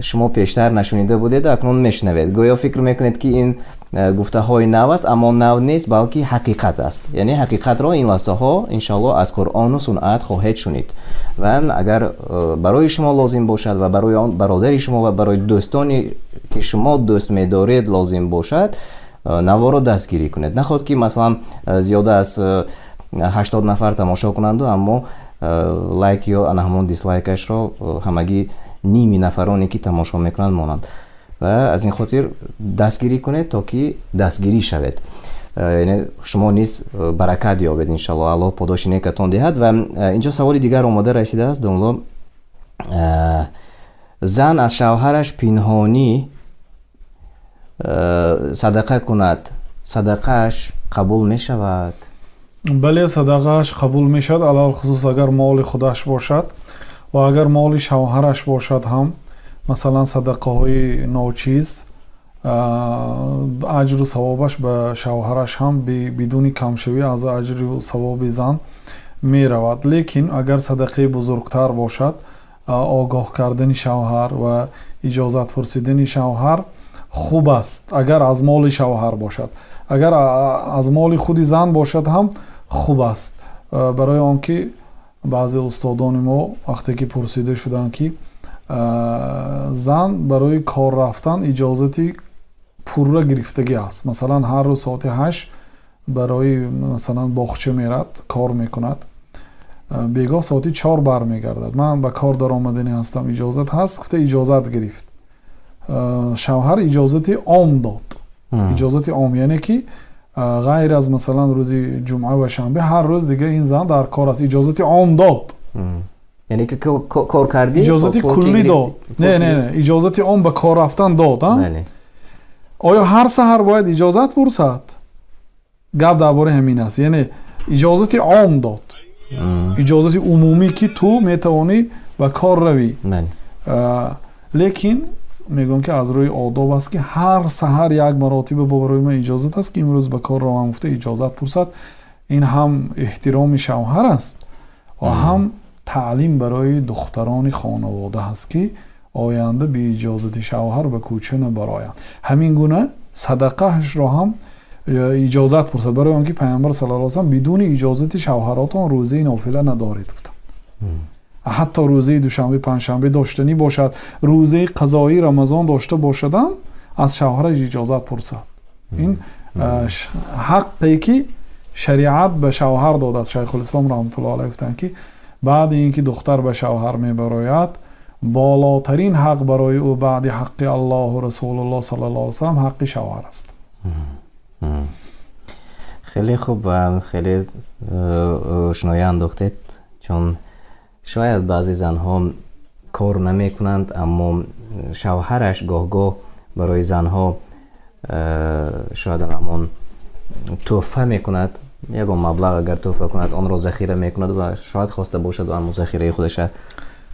шумо пештар нашунида будед, акнун мешунавед. Гӯё фикр мекунед, ки ин гуфтаҳои нав аст, аммо нав нест, балки ҳақиқат аст. Яъне ҳақиқатро ин лаҳзаҳо, иншоалло, аз Қуръону суннат хоҳед шунид. Ва агар барои шумо лозим бошад ва барои он бародари шумо ва барои дӯстоне ки шумо дӯст медоред лозим бошад, наворо дастгирӣ кунед. Наход ки, масалан, зиёда аз 80 нафар тамошо кунанду, аммо лайк ё ана ҳамон дислайкашро ҳамагӣ ними нафароне ки тамошо мекунанд монанд. Ва аз ин хотир дастгирӣ кунед, то ки дастгирӣ шавед, яъне шумо низ баракат ёбед, иншалло, Аллоҳ подоши некатон диҳад. Ва инҷо саволи дигар омода расидааст, домло. Зан аз шавҳараш пинҳонӣ садақа кунад, садақааш қабул мешавад? Бале, садақааш қабул мешавад, алалхусус агар моли худаш бошад ва агар моли шавҳараш бошад ҳам. Масалан, садақаҳои ночиз аҷру савобаш ба шавҳараш ҳам бидуни камшавӣ аз аҷру савоби зан меравад. Лекин агар садақаи бузургтар бошад, огоҳ кардани шавҳар ва иҷозат пурсидани шавҳар хуб аст, агар аз моли шавҳар бошад. Агар аз моли худи зан бошад ҳам хуб аст, барои он ки баъзе устодони мо вақте ки пурсида шуданд, ки зан барои кор рафтан иҷозати пурра гирифтагӣ аст, масалан, ҳар рӯз соати 8 барои, масалан, боғча мерад, кор мекунад, бегоҳ соати 4 бармегардад, ман ба кор даромаданӣ ҳастам, иҷозат ҳаст, гуфта иҷозат гирифт. Шавҳар иҷозати ом дод. Иҷозати ом, яъне ки ғайр аз, масалан, рӯзи ҷумъа ва шанбе, ҳар рӯз дигар ин зан дар кор аст. Иҷозати ом дод. Яъне ки кор кардӣ. Иҷозати куллӣ дод. Не, иҷозати ом ба кор рафтан дод. Оё ҳар саҳар бояд иҷозат пурсад? Гап дар бораи ҳамин аст. Яъне иҷозати ом дод, иҷозати умумӣ, ки ту метавонӣ ба кор равӣ, лекин мегӯям, ки аз рӯи одоб аст, ки ҳар саҳар як маротиба бо барои ман иҷозат аст, ки имрӯз ба кор равам, гуфта иҷозат пурсад. Ин ҳам эҳтироми шавҳар аст ва ҳам таълим барои духтарони хонавода ҳаст, ки оянда беиҷозати шавҳар ба кӯча набароянд. Ҳамин гуна садақаашро ҳам иҷозат пурсад, барои он ки Пайғамбар саллаллоҳу алайҳи васаллам: «Бидуни иҷозати шавҳаротон рӯзаи нофила надоред», гуфтанд. Ҳатто рӯзаи душанбе, панҷшанбе доштанӣ бошад, рӯзаи қазоии Рамазон дошта бошадам, аз шавҳараш иҷозат пурсад. Ин ҳаққе ки шариат ба шавҳар додааст. Шайхулислом раҳматуллоҳ алайҳ гуфтанд, ки баъди ин ки духтар ба шавҳар мебарояд, болотарин ҳақ барои ӯ баъди ҳаққи Аллоҳу Расулуллоҳ саллаллоҳу алайҳи васаллам ҳаққи шавҳар аст. Хеле хуб ва хеле рӯшноӣ андохтед, чун шояд баъзе занҳо кор намекунанд, аммо шавҳараш гоҳ-гоҳ барои занҳо шояд ҳамон тӯҳфа мекунад, ягон маблағ агар тӯҳфа кунад, онро захира мекунад ва шояд хоста бошад ҳамон захираи худаша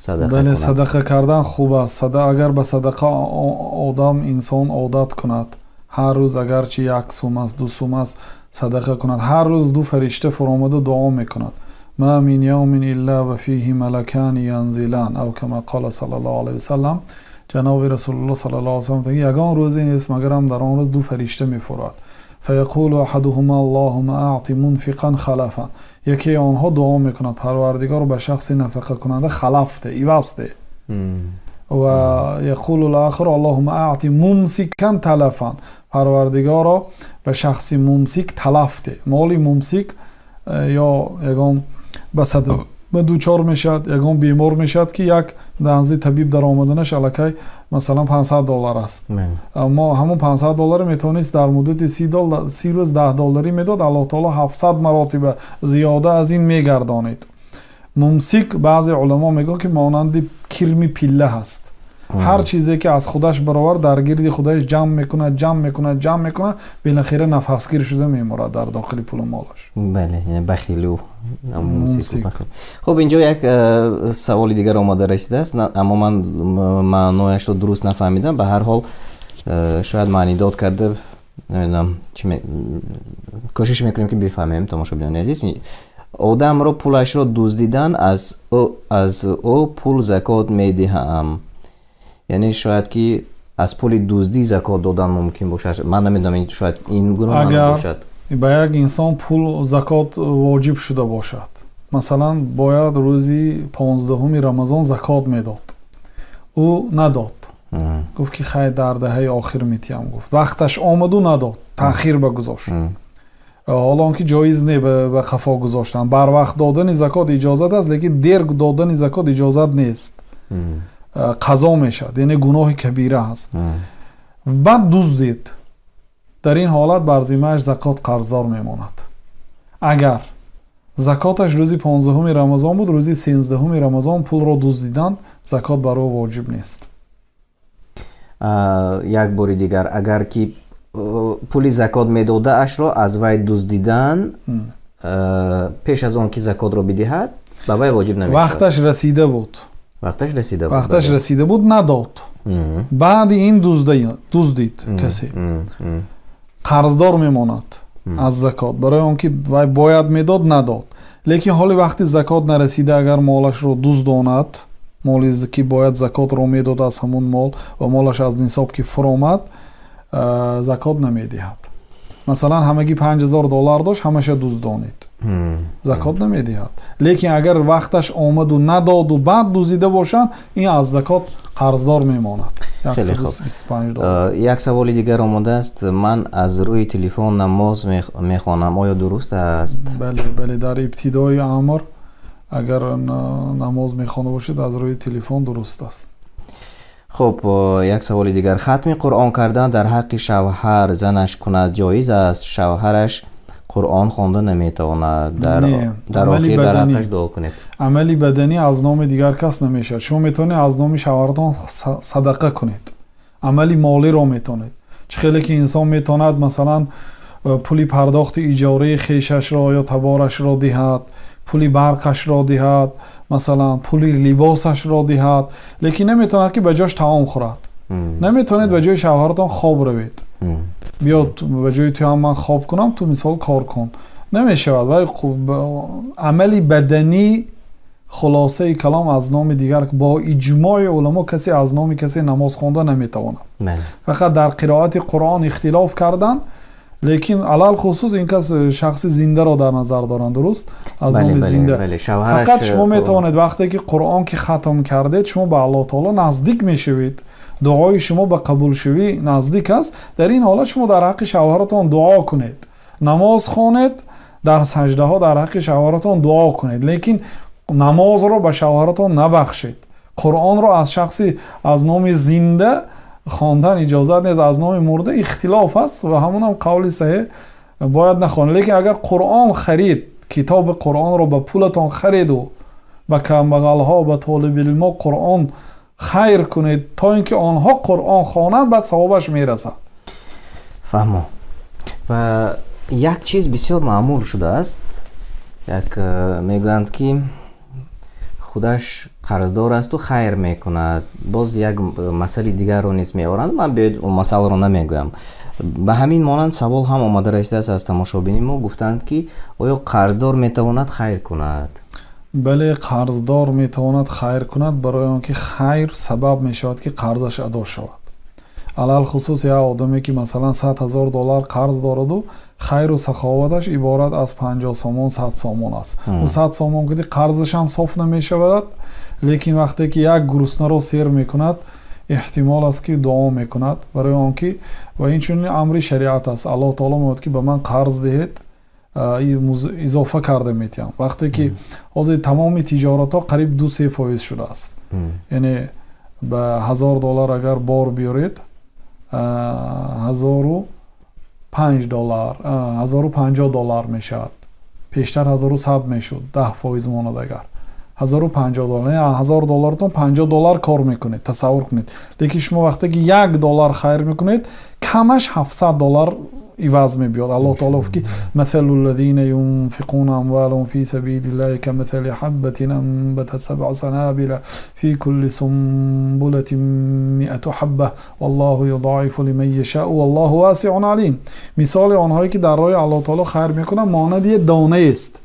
садақа. Бале, садақа кардан хуб аст. Агар ба садақа одам, инсон одат кунад, ҳар рӯз агарчи як сум аст, ду сум аст, садақа кунад, ҳар рӯз ду фаришта фуромада дуо мекунад. ما من يوم إلا وفيه ملكان ينزلان، أو كما قال صلى الله عليه وسلم. Ҷаноби Расулуллоҳ саллаллоҳу алайҳи васаллам: ягон рӯзе нест, магарам дар он рӯз ду фаришта мефурад. فيقول أحدهما اللهم أعط منفقا خلفا. Якеи онҳо дуо мекунад: Парвардигор, ба шахси нафақакунанда халаф де, иваз де. ويقول الآخر اللهم أعط ممسكا تلفا. Парвардигоро, ба шахси мумсик талаф де. Моли мумсик ё ягон ба садама дучор мешавад, ягон бемор мешавад, ки як назди табиб дар омаданаш аллакай, масалан, 500 доллар аст. Мо ҳамон 500 долларро метавонист дар муддати 30 рӯз 10 долларӣ медод, Аллоҳ таоло 700 маротиба зиёда аз ин мегардонид. Мумсик, баъзе уламо мегӯянд, ки монанди кирми пилла ҳаст. Ҳар чизе ки аз худаш баровард, дар гирди худаш ҷамъ мекунад, ҷамъ мекунад, ҷамъ мекунад, билохира нафасгир шуда меморад дар дохили пулу молаш. Бале, бахилу хуб, инҷо як саволи дигар омада расидааст, аммо ман маънояшро дуруст нафаҳмидам. Ба ҳар ҳол. Шояд маънидод карда, намедонам, кӯшиш мекунем, ки бифаҳмем. Тамошобинони азиз, одамро пулашро дуздидан, аз ӯ пул закот медиҳам, яъне шояд ки аз пули дуздӣ закот додан мумкин бошад. Ман намедонам, шояд ин гуна Агар ба як инсон пул закот воҷиб шуда бошад, масалан, бояд рӯзи 15-уми Рамазон закот медод, ӯ надод, гуфт ки хай, дар даҳаи охир метиҳам, гуфт. Вақташ омаду надод, таъхир ба гузошт. Ҳоло он ки ҷоиз не ба қафо гузоштан. Барвақт додани закот иҷозат аст, лекин дер додани закот иҷозат нест, қазо мешавад, яъне гуноҳи кабира аст. Баъд дуздид, дар ин ҳолат бар зиммааш закот қарздор мемонад. Агар закоташ рӯзи 15-уми Рамазон буд, рӯзи 13-уми Рамазон пулро дуздиданд, закот бар ӯ воҷиб нест. Як бори дигар, агар ки пули закот медодаашро аз вай дуздидан, пеш аз он ки закотро бидиҳад, ба вай воҷиб намешавад. Вақташ расида буд. Вақташ расида буд. Вақташ расида буд, надод, баъди ин дуздид касе, қарздор мемонад аз закот, барои он ки вай бояд медод, надод. Лекин ҳоли вақти закот нарасида агар молашро дуздонад, моле ки бояд закотро медод, аз ҳамун мол ва молаш аз нисоб ки фуромад, закот намедиҳад. Масалан, ҳамагӣ 5000 доллар дошт, ҳамаша дуздонид, закот намедиҳад. Лекин агар вақташ омаду надоду баъд дуздида бошанд, ин аз закот қарздор мемонад. Хеле хуб, як саволи дигар омадааст: ман аз рӯи телефон намоз мехонам, оё дуруст аст? Бале, дар ибтидои амр агар намоз мехонда бошед аз рӯи телефон, дуруст аст. Хуб, як саволи дигар: хатми Қуръон кардан дар ҳаққи шавҳар занаш кунад, ҷоиз аст? Шавҳараш Қуръон хонда наметавонад. Дар охир дар ҳаққаш дуо кунед. Амали баданӣ аз номи дигар кас намешавад. Шумо метавонед аз номи шавҳаратон садақа кунед, амали молиро метавонед. Чӣ хеле ки инсон метавонад, масалан, пули пардохти иҷораи хешашро ё таборашро диҳад, пули барқашро диҳад, масалан, пули либосашро диҳад, лекин наметавонад, ки ба ҷош таом хӯрад. Наметавонед ба ҷои шавҳаратон хоб равед. Биё, ба ҷои туам ман хоб кунам, ту мисол кор кун, намешавад. Вай амали баданӣ, хулосаи калом, аз номи дигар, бо иҷмои уламо, касе аз номи касе намоз хонда наметавонад. Фақат дар қироати Қуръон ихтилоф карданд, лекин алалхусус ин кас шахси зиндаро дар назар доранд, дуруст, аз номи зинда. Фақат шумо метавонед, вақте ки Қуръон ки хатм кардед, шумо ба Аллоҳ таоло наздик мешавед, дуои шумо ба қабулшавӣ наздик аст. Дар ин ҳолат шумо дар ҳаққи шавҳаратон дуо кунед, намоз хонед, дар саҷдаҳо дар ҳаққи шавҳаратон дуо кунед, лекин намозро ба шавҳаратон набахшед. Қуръонро аз шахси аз номи зинда хондан иҷозат нест. Аз номи мурда ихтилоф аст ва ҳамонам қавли саҳеҳ, бояд нахонед. Лекин агар Қуръон харид, китоби Қуръонро ба пулатон хариду ба камбағалҳо, ба толибилмо Қуръон хайр кунед, то ин ки онҳо Қуръон хонанд, баъд савобаш мерасад. Фаҳмо. Ва як чиз бисёр маъмул шудааст, як мегӯянд, ки худаш қарздор асту хайр мекунад. Боз як масъали дигарро низ меоранд, ман биёед, он масъаларо намегӯям. Ба ҳамин монанд савол ҳам омада расидааст аз тамошобини мо. Гуфтанд, ки оё қарздор метавонад хайр кунад? Бале, қарздор метавонад хайр кунад, барои он ки хайр сабаб мешавад, ки қарзаш адо шавад. Алалхусус як одаме ки, масалан, 100 000 доллар қарз дораду хайру саховаташ иборат аз 50 сомон, 100 сомон аст, ӯ 100 сомон куди, қарзашам соф намешавад. Лекин вақте ки як гуруснаро сер мекунад, эҳтимол аст, ки дуо мекунад, барои он ки ва инчунин амри шариат аст. Аллоҳ таоло мегӯяд, ки ба ман қарз диҳед, изофа карда метиҳам. Вақте ки ҳозир тамоми тиҷоратҳо қариб 2-3 фоиз шудааст, яъне ба 1000 доллар агар бор биёред, 1005 доллар, 1050 доллар мешавад. Пештар 1100 мешуд. 10 фоиз монад, агар 1050 доллар, 1000 доллартон 50 доллар кор мекунед, тасаввур кунед. Лекин шумо вақте ки 1 доллар хайр мекунед, камаш 700 доллар. иваз мебиёд. Аллоҳ таоло гуфт, ки مثل الذين ينفقون أموالهم في سبيل الله كمثل حبة أنبتت سبع سنابل في كل سنبلة 100 حبة والله يضاعف لمن يشاء والله واسع عليم. Мисоли онҳое, ки дар роҳи Аллоҳ таоло хайр мекунанд, монанди як донаест.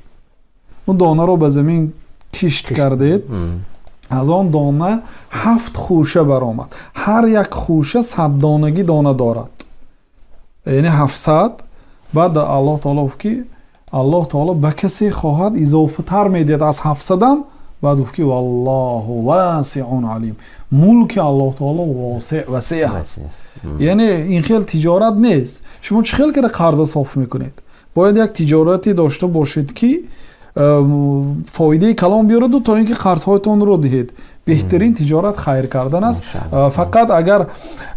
Он донаро ба замин кишт кардед, аз он дона ҳафт хӯша баромад, ҳар як хӯша 100 донагӣ дона дорад, яъне 700. Баъд Аллоҳ таоло гуфт, ки Аллоҳ таоло ба касе хоҳад, изофатар медиҳад аз 700-ам. Баъд гуфт, ки والله واسع عليم. Мулки Аллоҳ таоло восеъ, васеъ аст. Яъне ин хел тиҷорат нест. Шумо чӣ хел кара қарза соф мекунед? Бояд як тиҷорате дошта бошед, ки фоидаи калон биёраду, то ин ки қарзҳоятонро диҳед. Беҳтарин тиҷорат хайр кардан аст. Фақат агар,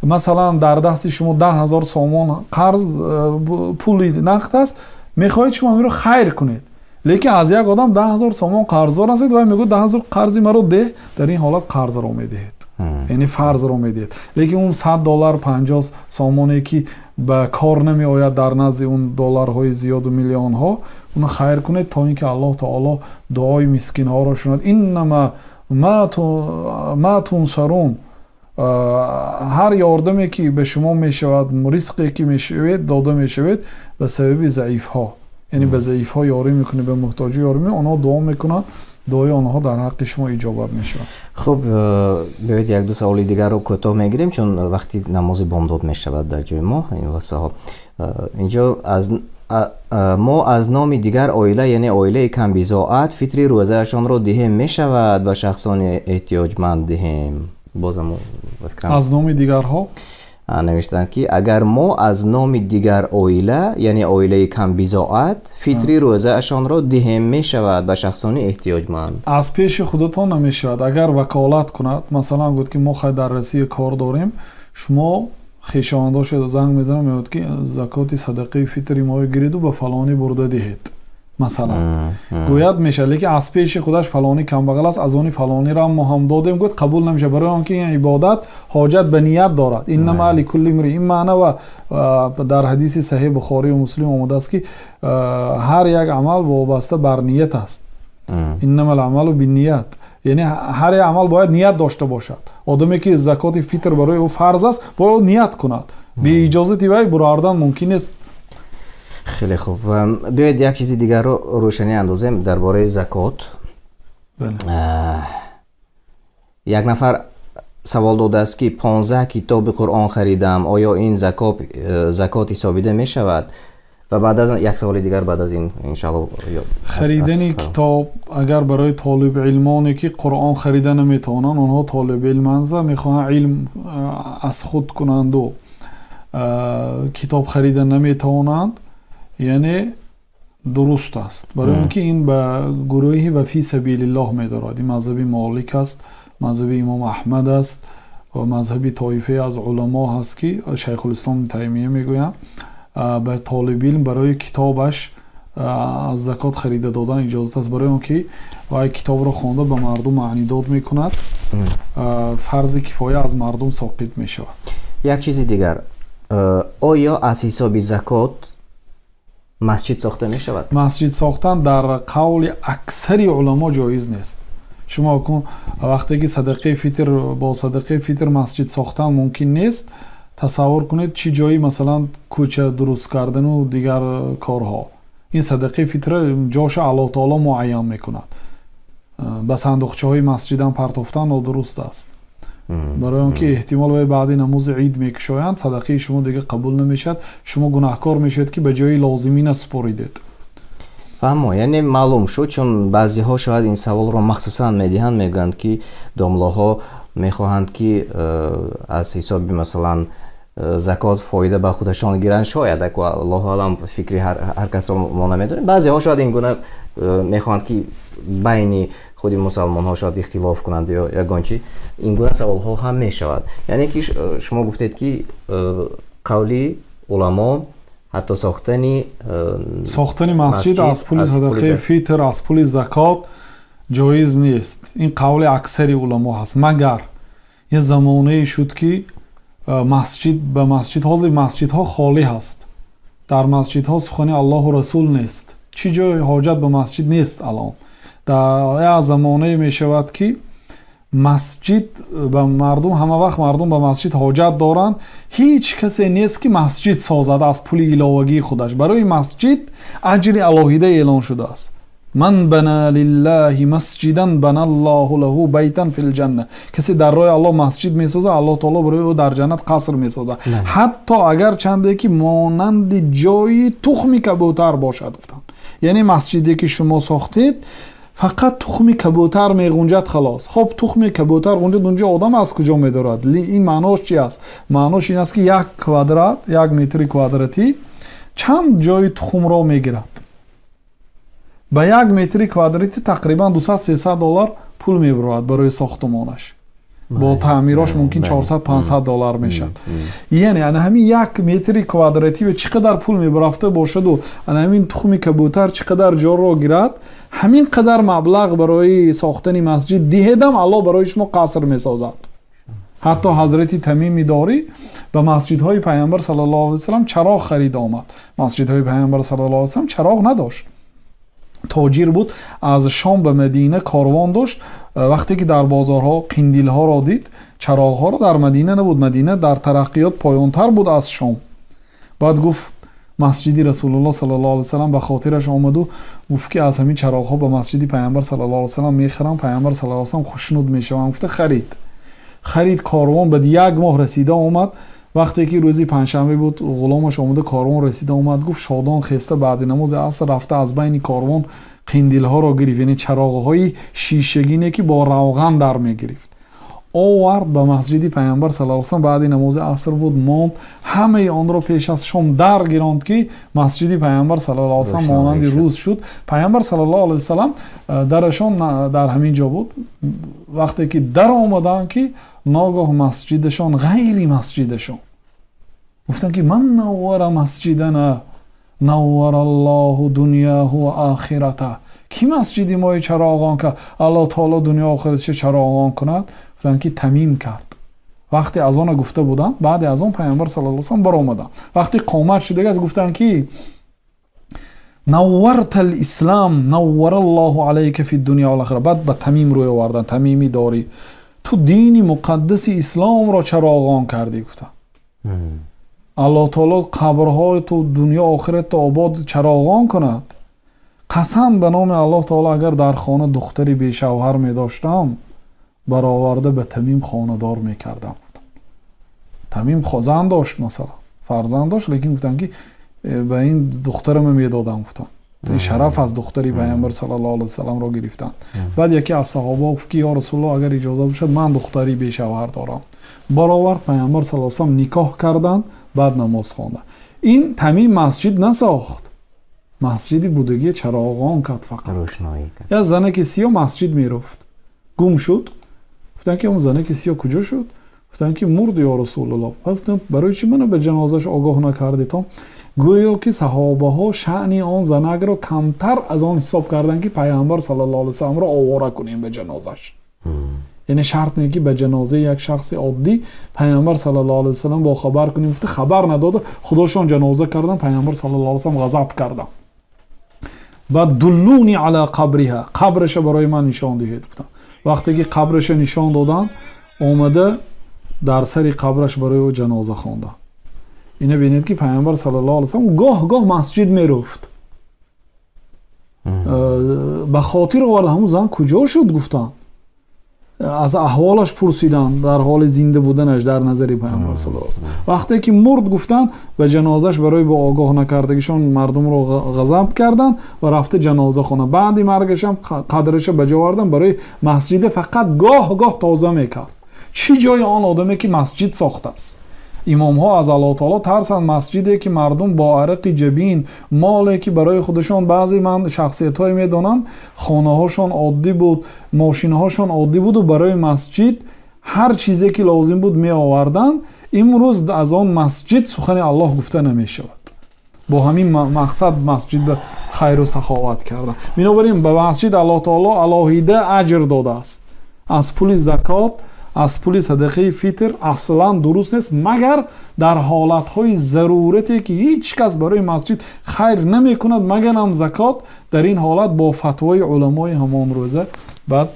масалан, дар дасти шумо 10 000 сомон қарз, пули нақд аст, мехоҳед шумо инро хайр кунед, лекин аз як одам 10 000 сомон қарздор ҳастед ва мегӯяд: "10 000 қарзи маро деҳ". Дар ин ҳолат қарзро медиҳед, яъне фарзро медиҳед. Лекин он 100 доллар, 50 сомоне, ки ба кор намеояд дар назди он долларҳои зиёду миллионҳо, уно хайр кунед, то ин ки Аллоҳ таоло дуои мискинҳоро шунад. إنما ما تنصرون, ҳар ёрдаме, ки ба шумо мешавад, ризқе, ки мешавед, дода мешавед ба сабаби заифҳо, яъне ба заифҳо ёрӣ мекунед, ба муҳтоҷӣ ёрӣ мекунед, онҳо дуо мекунанд, дуои онҳо дар ҳаққи шумо иҷобат мешавад. Хуб, биёед, як ду саволи дигарро кӯтоҳ мегирем, чун вақти намози бомдод мешавад дар ҷои мо ин лаҳзаҳо. Инҷо аз мо аз номи дигар оила, яъне оилаи камбизоат, фитри рӯзаашонро диҳем, мешавад, ба шахсони эҳтиёҷманд диҳем? Бозам. Аз номи дигарҳо? Навиштанд, ки агар мо аз номи дигар оила, яъне оилаи камбизоат, фитри рӯзаашонро диҳем, мешавад ба шахсони эҳтиёҷманд? Аз пеши худатон намешавад. Агар ваколат кунад, масалан, гуфт, ки мо хай дар Россия кор дорем, шумо хешовандошо занг мезанам, мегӯяд, ки закоти садақаи фитри моро гиреду ба фалонӣ бурда диҳед, масалан, гӯяд, мешавад. Лекин аз пеши худаш фалонӣ камбағал аст, аз они фалониро мо ҳам додем, гӯяд, қабул намешавад, барои он ки ин ибодат ҳоҷат ба ният дорад. إنما لكل امرئ ин маъна ва дар ҳадиси саҳеҳ Бухорию Муслим омадааст, ки ҳар як амал вобаста бар ният аст. إنما الأعمال بالنيات, яъне ҳар як амал бояд ният дошта бошад. Одаме, ки закоти фитр барои ӯ фарз аст, бояд ният кунад. Беиҷозати вай бурардан мумкин нест. Хеле хуб, биёед, як чизи дигарро рӯшанӣ андозем дар бораи закот. Як нафар савол додааст, ки 15 китоби Қуръон харидам, оё ин закот ҳисобида мешавад? Ва баъд аз як саволи дигар баъд аз ин, иншаалло. Харидани китоб, агар барои толибилмоне, ки Қуръон харида наметавонанд, онҳо толибилманд, мехоҳанд илм аз худ кунанду китоб харида наметавонанд, яъне дуруст аст, барои он ки ин ба гурӯҳи ва في سبيل الله медорад. Ин мазҳаби Молик аст, мазҳаби имом Аҳмад аст ва мазҳаби тоифае аз уламо ҳаст, ки Шайхулислом Таймия мегӯянд, ба толибилм барои китобаш аз закот харида додан иҷозат аст, барои он ки вай китобро хонда, ба мардум маънидод мекунад, фарзи кифоя аз мардум соқит мешавад. Як чизи дигар: оё аз ҳисоби закот масҷид сохта мешавад? Масҷид сохтан дар қавли аксари уламо ҷоиз нест. Шумо кун, вақте ки садақаи фитр, бо садақаи фитр масҷид сохтан мумкин нест, тасаввур кунед, чӣ ҷои, масалан, кӯча дуруст кардану дигар корҳо. Ин садақаи фитра ҷоша Аллоҳ таоло муайян мекунад. Ба сандуқчаҳои масҷидам партофтан нодуруст аст, барои он ки эҳтимол вай баъди намози ид мекушоянд, садақаи шумо дигар қабул намешавад, шумо гунаҳкор мешавед, ки ба ҷои лозимӣ насупоридед. Фаҳмо, яъне маълум шуд, чун баъзеҳо шояд ин саволро махсусан медиҳанд, мегӯянд, ки домлоҳо мехоҳанд, ки аз ҳисоби, масалан, закот фоида ба худашон гиранд. Шояд, Аллоҳу аълам, фикри ҳар касро мо намедонем, баъзеҳо шояд ин гуна мехоҳанд, ки байни худи мусалмонҳо шояд ихтилоф кунанд ё ягон чи. Ин гуна саволҳо ҳам мешавад. Яъне ки шумо гуфтед, ки қавли уламо ҳатто сохтани сохтани масҷид аз пули садақаи фитр, аз пули закот ҷоиз нест. Ин қавли аксари уламо ҳаст. Магар як замонае шуд, ки масҷид ба масҷид, ҳозир масҷидҳо холӣ ҳаст. Дар масҷидҳо сухани Аллоҳу Расул нест. Чӣ ҷой ҳоҷат ба масҷид нест алон. Дар як замонае мешавад, ки масҷид ба мардум, ҳама вақт мардум ба масҷид ҳоҷат доранд. Ҳеҷ касе нест, ки масҷид созад аз пули иловагии худаш. Барои масҷид аҷри алоҳида эълон шудааст. Ман бана лиллаҳи масҷидан баналлоҳу лаҳу байтан фил ҷанна. Касе дар роҳи Аллоҳ масҷид месозад, Аллоҳ таоло барои ӯ дар ҷаннат қаср месозад, ҳатто агар чанде ки монанди ҷои тухми кабӯтар бошад, гуфтанд. Яъне масҷиде ки шумо сохтед, фақат тухми кабӯтар меғунҷад, халос. Хоб, тухми кабӯтар ғунҷад, унҷо одам аз куҷо медорад? Ин маънош чи аст? Маънош ин аст, ки як квадрат, як метри квадратӣ чанд ҷои тухмро мегирад? Ба як метри квадратӣ тақрибан 200-300 доллар пул мебурад барои сохтумонаш. Бо таъмирош мумкин 400-500 доллар мешавад. Яъне ана ҳамин як метри квадратӣ чӣ қадар пул мебарафта бошаду, ана ҳамин тухми кабӯтар чӣ қадар ҷорро гирад, ҳамин қадар маблағ барои сохтани масҷид диҳедам, Аллоҳ барои шумо қаср месозад. Ҳатто ҳазрати Тамими Дорӣ ба масҷидҳои Пайғамбар саллаллоҳу алайҳи васаллам чароғ харид омад. Масҷидҳои Пайғамбар саллаллоҳу алайҳи васаллам чароғ надошт. Тоҷир буд, аз Шом ба Мадина корвон дошт. Вақте ки дар бозорҳо қиндилҳоро дид, чароғҳоро, дар Мадина набуд, Мадина дар тараққиёт поёнтар буд аз Шом. Баъд гуфт, масҷиди Расулуллоҳ саллаллоҳу алайҳи васаллам ба хотираш омаду гуфт, ки аз ҳамин чароғҳо ба масҷиди Пайғамбар саллаллоҳу алайҳи васаллам мехарам, Пайғамбар саллаллоҳу алайҳи васаллам хушнуд мешавам, гуфта харид. Харид, корвон баъд як моҳ расида омад. Вақте ки рӯзи панҷшанбе буд, ғуломаш омада, корвон расида омад, гуфт, шодон хеста баъди намози аср рафта аз байни корвон қиндилҳоро гирифт, яъне чароғҳои шишагине, ки бо равған дар мегирифт, овард ба масҷиди Пайғамбар саллаллоҳу алайҳи васаллам. Баъди намози аср буд, монд, ҳамаи онро пеш аз шом дар гиронд, ки масҷиди Пайғамбар саллаллоҳу алайҳи васаллам монанди рӯз шуд. Пайғамбар саллаллоҳу алайҳи васаллам дарашон дар ҳамин ҷо буд. Вақте ки дар омаданд, ки ногоҳ масҷидашон ғайри масҷидашон, гуфтанд, ки ман наввара масҷидана наввара Аллоҳу дунёҳу ва охирата. Ки масҷиди мои чароғон кард, Аллоҳ таоло дунё охиратша чароғон кунад. Гуфтанд, ки Тамим кард. Вақте азона гуфта буданд, баъди аз он Пайғамбар саллаллоҳу алайҳи васаллам баромаданд. Вақте қомат шудагааст, гуфтанд, ки навварта лислам, наввара Аллоҳу алайка фи дунё вал охира. Баъд ба Тамим рӯй оварданд: Тамими Дорӣ, ту дини муқаддаси исломро чароғон кардӣ, гуфтанд. Аллоҳ таоло қабрҳои ту, дунё охиратро обод чароғон кунад. Қасам ба номи Аллоҳ таоло, агар дар хона духтари бешавҳар медоштам, бароварда ба Тамим хонадор мекардам. Тамим зан дошт, масалан, фарзанд дошт, лекин гуфтанд, ки ба ин духтарама медодам, гуфтанд. Ин шараф аз духтари Пайғамбар саллаллоҳу алайҳи васалламро гирифтанд. Баъд яке аз саҳобаҳо гуфт, ки ё Расулуллоҳ, агар иҷоза бошад, ман духтари бешавҳар дорам. Баровард, Пайғамбар саллаллоҳу алайҳи васаллам никоҳ карданд, баъд намоз хонданд. Ин Тамим масҷид насохт, масҷиди будагӣ чароғон кард фақат. Як занаки сиё масҷид мерафт, гум шуд. Гуфтанд, ки он занаки сиё куҷо шуд? Гуфтанд, ки мурд, ё Расулуллоҳ. Гуфтанд, барои чӣ мана ба ҷанозаш огоҳ накардитон? Гӯё ки саҳобаҳо шаъни он занакро камтар аз он ҳисоб карданд, ки Пайғамбар саллаллоҳу алайҳи васалламро овора кунем ба ҷанозаш. Яъне шарт не, ки ба ҷанозаи як шахси оддӣ Пайғамбар саллаллоҳу алайҳи васаллам бохабар кунем, гуфта хабар надода, худошон ҷаноза кардан. Пайғамбар саллаллоҳу алайҳи васаллам ғазаб карданд. Баъд дуллуни ала қабриҳа, қабраша барои ман нишон диҳед, гуфтанд. Вақте ки қабраша нишон доданд, омада дар сари қабраш барои ӯ ҷаноза хонданд. Ина бинед, ки Пайғамбар саллаллоҳу алайҳи васаллам гоҳ гоҳ масҷид мерафт. Ба хотир овард, ҳамун зан куҷо шуд, гуфтанд. Аз аҳволаш пурсиданд дар ҳоли зинда буданаш дар назари Пайғамбар саллаллоҳу алайҳи васаллам. Вақте ки мурд, гуфтанд, ба ҷанозаш барои бо огоҳ накардагишон мардумро ғазаб карданд ва рафта ҷаноза хонанд. Баъди маргашам қадраша ба ҷо оварданд. Барои масҷида фақат гоҳ гоҳ тоза мекард. Чӣ ҷои он одаме, ки масҷид сохтааст? Имомҳо аз Аллоҳ таоло тарсанд. Масҷиде, ки мардум бо арақи ҷабин, моле, ки барои худашон, баъзе ман шахсиятҳое медонам, хонаҳошон оддӣ буд, мошинҳошон оддӣ буду барои масҷид ҳар чизе, ки лозим буд, меоварданд. Имрӯз аз он масҷид сухани Аллоҳ гуфта намешавад. Бо ҳамин мақсад масҷид ба хайру саховат кардан. Бинобар ин ба масҷид Аллоҳ таоло алоҳида аҷр додааст. Аз пули закот. Аз пули садақаи фитр аслан дуруст нест, магар дар ҳолатҳои зарурате, ки ҳеҷ кас барои масҷид хайр намекунад, магарам закот. Дар ин ҳолат бо фатвои уламои ҳамон рӯза баъд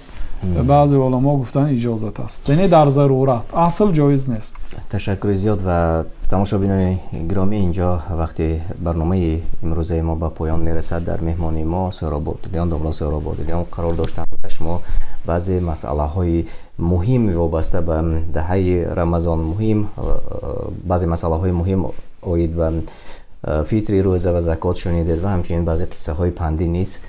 баъзе уламо гуфтанд, иҷозат аст, яъне дар зарурат, асл ҷоиз нест. Ташаккури зиёд. Ва тамошобинони гиромӣ, инҷо вақти барномаи имрӯзаи мо ба поён мерасад. Дар меҳмони мо Соҳроб Бодилиён, домла Соҳроб Бодилиён қарор доштанд. Шумо баъзе масъалаҳои муҳим вобаста ба даҳаи Рамазон, муҳим баъзе масъалаҳои муҳим оид ба фитри рӯза ва закот шунидед ва ҳамчунин баъзе қиссаҳои пандӣ низ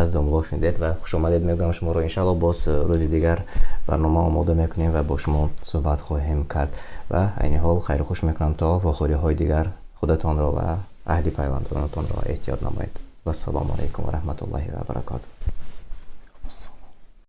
аз домло шунидед. Ва хушомадед мегӯям шуморо. Иншалло, боз рӯзи дигар барнома омода мекунем ва бо шумо суҳбат хоҳем кард. Ва айни ҳол хайру хуш мекунам то вохӯриҳои дигар. Худатонро ва аҳли пайвандонатонро эҳтиёт намоед. Вассалому алайкум ва раҳматуллоҳи ва баракотуҳ.